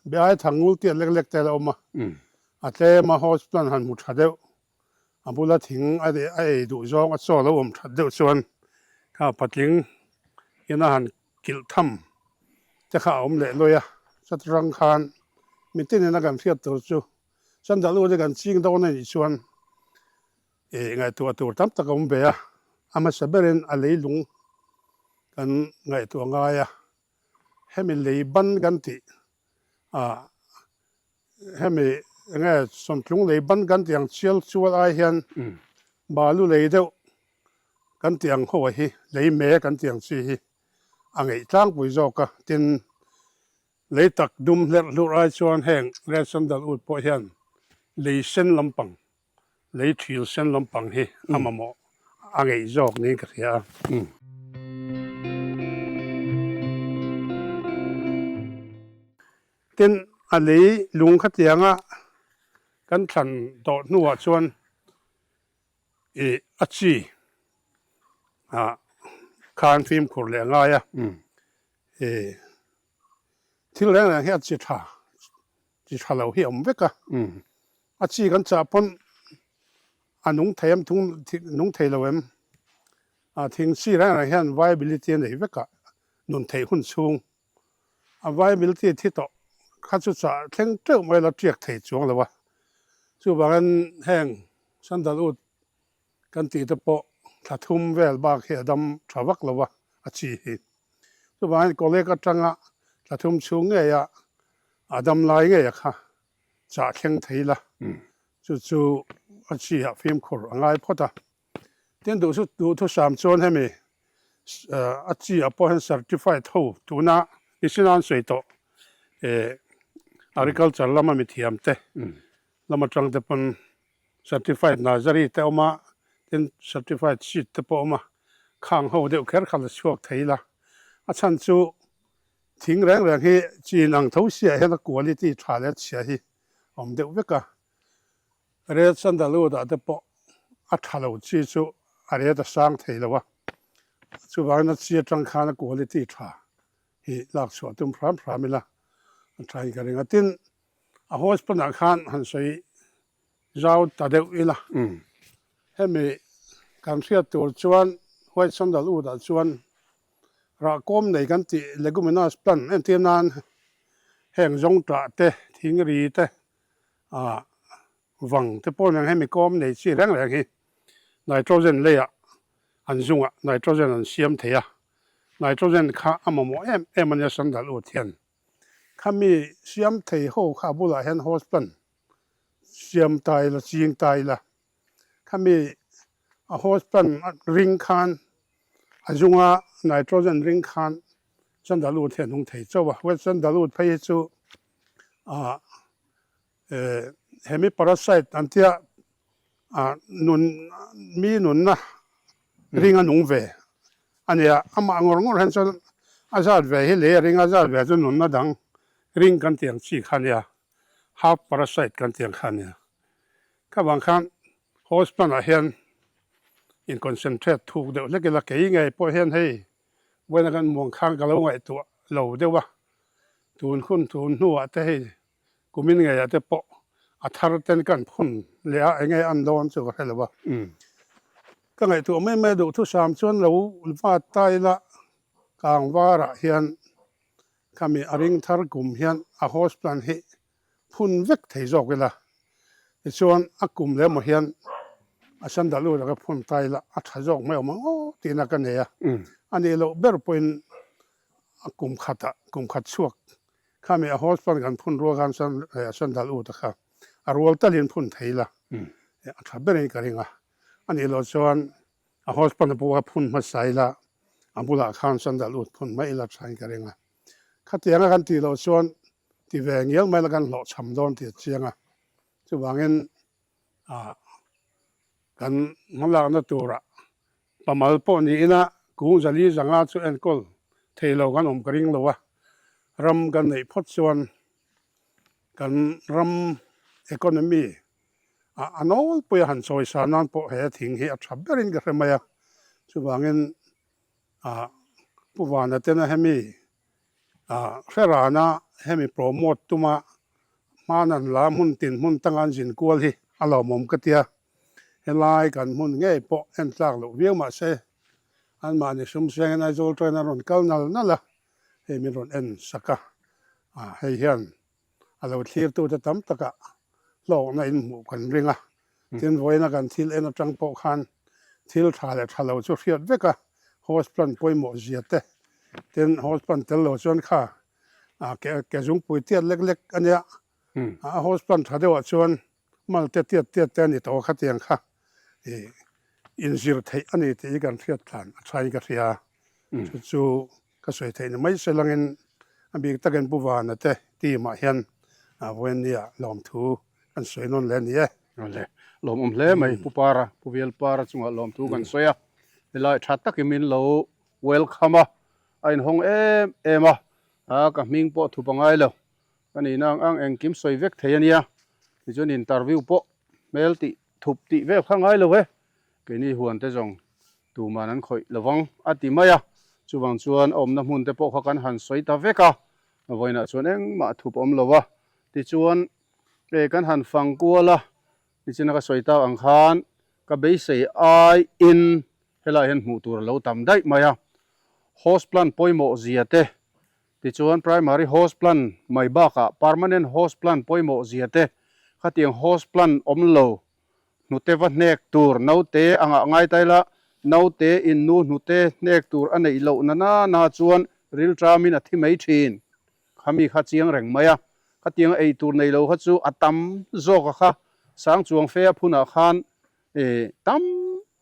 be ai thang ngul tiat lek lek te a la awm a, a tlem a host plant han hmu tha deuh a bula thing a a ei duh zawng a chaw lo awm that deuh chuan kha patling in a han kilh tham te kha a awm leh lawi a, chatrang khan mitin in a kan hriat tur chu sandalwood hi kan ching dawn a nih chuan Ih ngaihtuah tur tam tak a awm ve a, a hmasa berin a leilung kan ngaihtuah ngai a, hemi lei ban kan tih ah hemi enge sawmtlung lei ban kan tih ang chial chual ai hian balu lei deuh kan tih ang ho ah hi lei me kan tih ang chi hi a ngeih tlangpui zawk a, tin lei tak dum hlerh hlurh ai chuan heng red sandalwood pawh hian lei sen lampang Lei thil sen lampang hi a mamawh a ngeih zawk niin ka hria a. Tin, a lei lung khatianga kan thlan tawh hnuah chuan ih a chi ah khan fimkhur leh a ngai a. Ih thil reng reng hi a chi tha chi tha lo hi a awm vek a. A chi kan chah pawn a nung thei em thung nung thei lo em? A thing chi reng reng hian viability a nei vek a, nun theih hun chhung a viability thi tawh kha chu chah thleng teuh mai la tiak thei chuang lo a. Chuvangin heng sandalwood kan tih te pawh thla thum vel bak hi a dam tha vak lo a, a chi hi. Chuvangin college atanga thla thum chhung ngeia a dam lai ngeia kha chah thleng thei la, chu chu a chi ah fimkhur a ngai phawt a. Tin duh chu duhthusam chuan hemi a chi ah pawh hian certified ho tuna nisina an sawi tawh agriculture lama mithiam te lam atang te pawn certified nursery te a awm a, tin certified seed te pawh a awm a, khang ho deuh kher kha la chhuak thei la, a chhan chu Thing reng reng hi chin ang tho siah hian a quality tha leh chhia hi a awm deuh vek a. Red sandalwood ah te pawh a tha lo chi chu a red a sang thei lo a, chuvangin a chi atang khan a quality tha hi lak chhuah tum hram hram ila a tha in ka ring a. Tin, a host panah khan han sawi zau ta deuh ila. Hemi kan hriat tur chuan white sandalwood ah chuan Rah kawm nei kan tih leguminous plant entir nan heng zawngtah te, thingri te, ah vang te pawh nen hemi kawm nei chi reng reng hi nitrogen leiah an zungah nitrogen an siam thei a, nitrogen kha a mamawh em em a nia sandal ut hian. Khami siam thei ho kha a bulah hian host plant siam ta ila ching ta ila Khami a host plant ring khan a zunga nitrogen ring khan sandalwood hi a hnung thei chauh a, wet sandalwood phei hi chu ah eh hemi parasite an tia ah nun mi nunna ring a nung ve a nia, amah ngawr ngawr hian chuan a zat ve hi lei a ring a zat ve chu nunna dang ring kan tih ang chi kha a nia, half parasite kan tih ang kha a nia. Ka vang khan host plant ah hian in concentrate thuk deuh hlek ila kei ngei pawh hian hei vawiin a kan muang khan ka lo ngaihtuah lo deuh a, tun hun tun hnuah te hei kumin ngeiah te pawh a thar ten kan phun leh a eng nge an dawn chu ka hre lo a. Ka ngaihtuah mai mai duh thusam chuan lo vat ta ila kangvarah hian khami a ring thar kum hian a host plant hi. phun vek thei zawk ila tichuan a kum leh emaw hian a sandalwood a ka phun ta ila a tha zawk mai awm ang aw tihna ka nei a, a nih loh ber pawhin a kum khatah kum khat chhuak khami a host pawhin kan phun rual khan chuan sandalwood a kha a rual talin phun thei ila a tha berin ka ring a, a nih loh chuan a host pawhin a pawh kha phun hmasa ila a bulah khan sandalwood phun mai ila thain ka ring a, khatianga kan tih loh chuan ti ve ngial mai la kan hlawhchham dawn tih a chiang a, chuvangin ah kan hmalakna turah pamal pawh niin a kung zali zanga chu enkawl thei lo kan awm ka ring lo a, ram kan neih phawt chuan kan ram economy ah a nawlpui a han chawisa nan pawh he thing hi a tha berin ka hre mai a, chuvangin ah Pu Vana tena hemi Ah, hre rana hemi promote tuma hman an la hmun tin hmun tanga an zin kual hi a lawmawm ka tia. Helai kan hmun ngei pawh en tlak loh viau mah se anmahni sum sengin Aizawl train a rawn kal nal nal a, hei min rawn en sak a. Ah, hei hian a lo thlirtute tam takah hlawkna in hmuh kan ring a, tin vawiina kan thil en atang pawh khan thil tha leh tha lo chu hriat vek a, host plan pawimawh zia te, tin host plan tel lo chuan kha ke ke zungpui tiat lek lek a nia, a host plan tha deuhah chuan mal te tiat tiat te a ni tawh a khatiang kha ih inzir theih a ni tih hi kan hriat tlan a thain ka hria, chu chu Ka sawi theih ni mai se langin a bik takin Pu Vana te team ah hian Vawinia lawmthu kan sawi nawn leh a ni e. Awle, lawmawm hle mai Pu Para, Pu Vial Para chungah lawmthu kan sawi a, helai tha takin min lo welcome a, a inhawng em em a, ka hming pawh thup a ngai lo, ka nihna ang ang engkim sawi vek thei a nia, tichuan interview pawh hmel tih thup tih vel kha ngai lo e, keini huan te zawng Tuman an khawih lovang a ti mai a, chuvang chuan a awmna hmun te pawh kha kan han sawi ta vek a, vawiinah chuan engmah thup awm lo a, tichuan e kan han fang kual a, nichina ka sawi tak ang khan ka beisei aiin helaiah hian hmuh tur a lo tam daih mai a, host plant pawimawh zia te, tichuan primary host plant mai bakah permanent host plant pawimawh zia te, khatiang host plant awm lo Hnute va hnek tur naute a ngah ngai ta ila, naute in nu hnute hnek tur a neih loh na na na chuan rilṭamin a thi mai ṭhin. Khami kha chiang reng mai a, khatiang ei tur nei lo kha chu a tam zawk a kha, sang chuang fe a phunah khan tam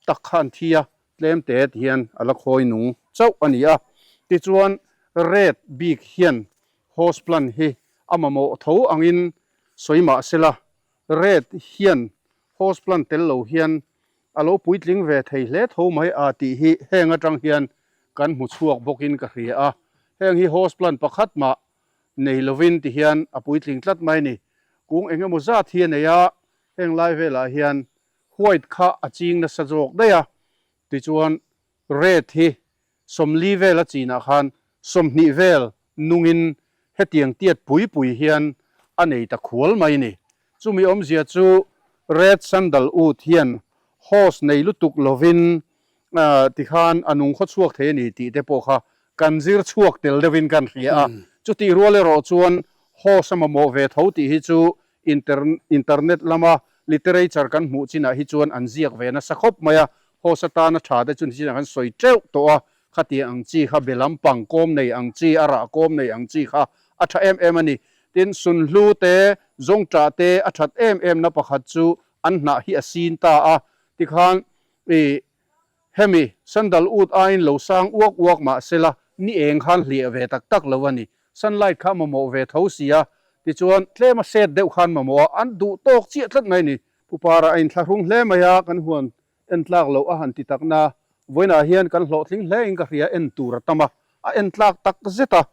tak kha an thi a, tlem te ti hian a la khawi nung chauh a ni a. Tichuan red bik hian host plant hi a mamawh tho angin sawi mah sela, Red hian host plant tel lo hian a lo puitling ve thei hle tho mai a tih hi heng atang hian kan hmu chhuak bawkin ka hria a. Heng hi host plant pakhat mah nei lovin ti hian a puitling tlat mai ni. Kung eng emaw zat hi a nei a, heng lai velah hian white kha a ching nasa zawk daih a, tichuan red hi 40 vel a chinah khan 20 vel nungin hetiang tiat pui pui hian a nei ta khual mai ni. Chumi awmzia chu Red Sandalwood hian hose nei lutuk lovin tikhan a nung khaw chhuak thei a ni tih te pawh kha kan zir chhuak tel deuhin kan hria a. Chutih rual erawh chuan hose a mamawh ve tho tih hi chu Internet lama literature kan hmuh chinah hi chuan an ziak ve nasa khawp mai a, host atana tha te chu nichinah kan sawi teuh tawh a, khatiang ang chi kha be lampang kawm nei ang chi, a rah kawm nei ang chi kha a tha em em a ni. Tin, sunhlu te, zawngṭah te a that em em na pakhat chu an hnah hi a sin ta a, tikhan ih hemi sandalwood aiin lo sang uak uak mah sela ni eng khan hliah ve tak tak lo a ni. Sunlight kha mamawh ve tho si a, tichuan tlema set deuh khan mamawh a, an duh tawk chiah tlat mai a ni. Pu Para a inthlahrung hle mai a, kan huan en tlak loh a han ti tak na, vawiinah hian kan hlawhtling hle in ka hria en tur a tam a, a en tlak tak zet a,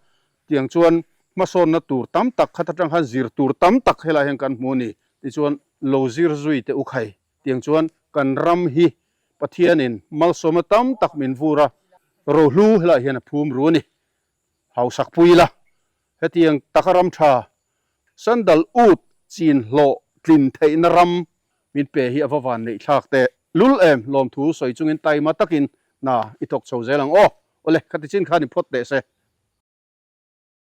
tiang chuan hmasawnna tur tam tak khat atang khan zir tur tam tak helaiah hian kan hmu a ni, tichuan lo zir zui teh u khai, tiang chuan kan ram hi Pathianin malsawmna tam tak min vur a, rohlu helaiah hian a phum ru a ni. Hausak pui ila, hetiang taka ram tha, sandal ut chin hlawh tlin theihna ram min pe hi a va van neih thlak teh lul em, lawmthu sawi chungin taima takin hna i thawk chho zel ang aw. Awle, khati chin khan i phawt teh se.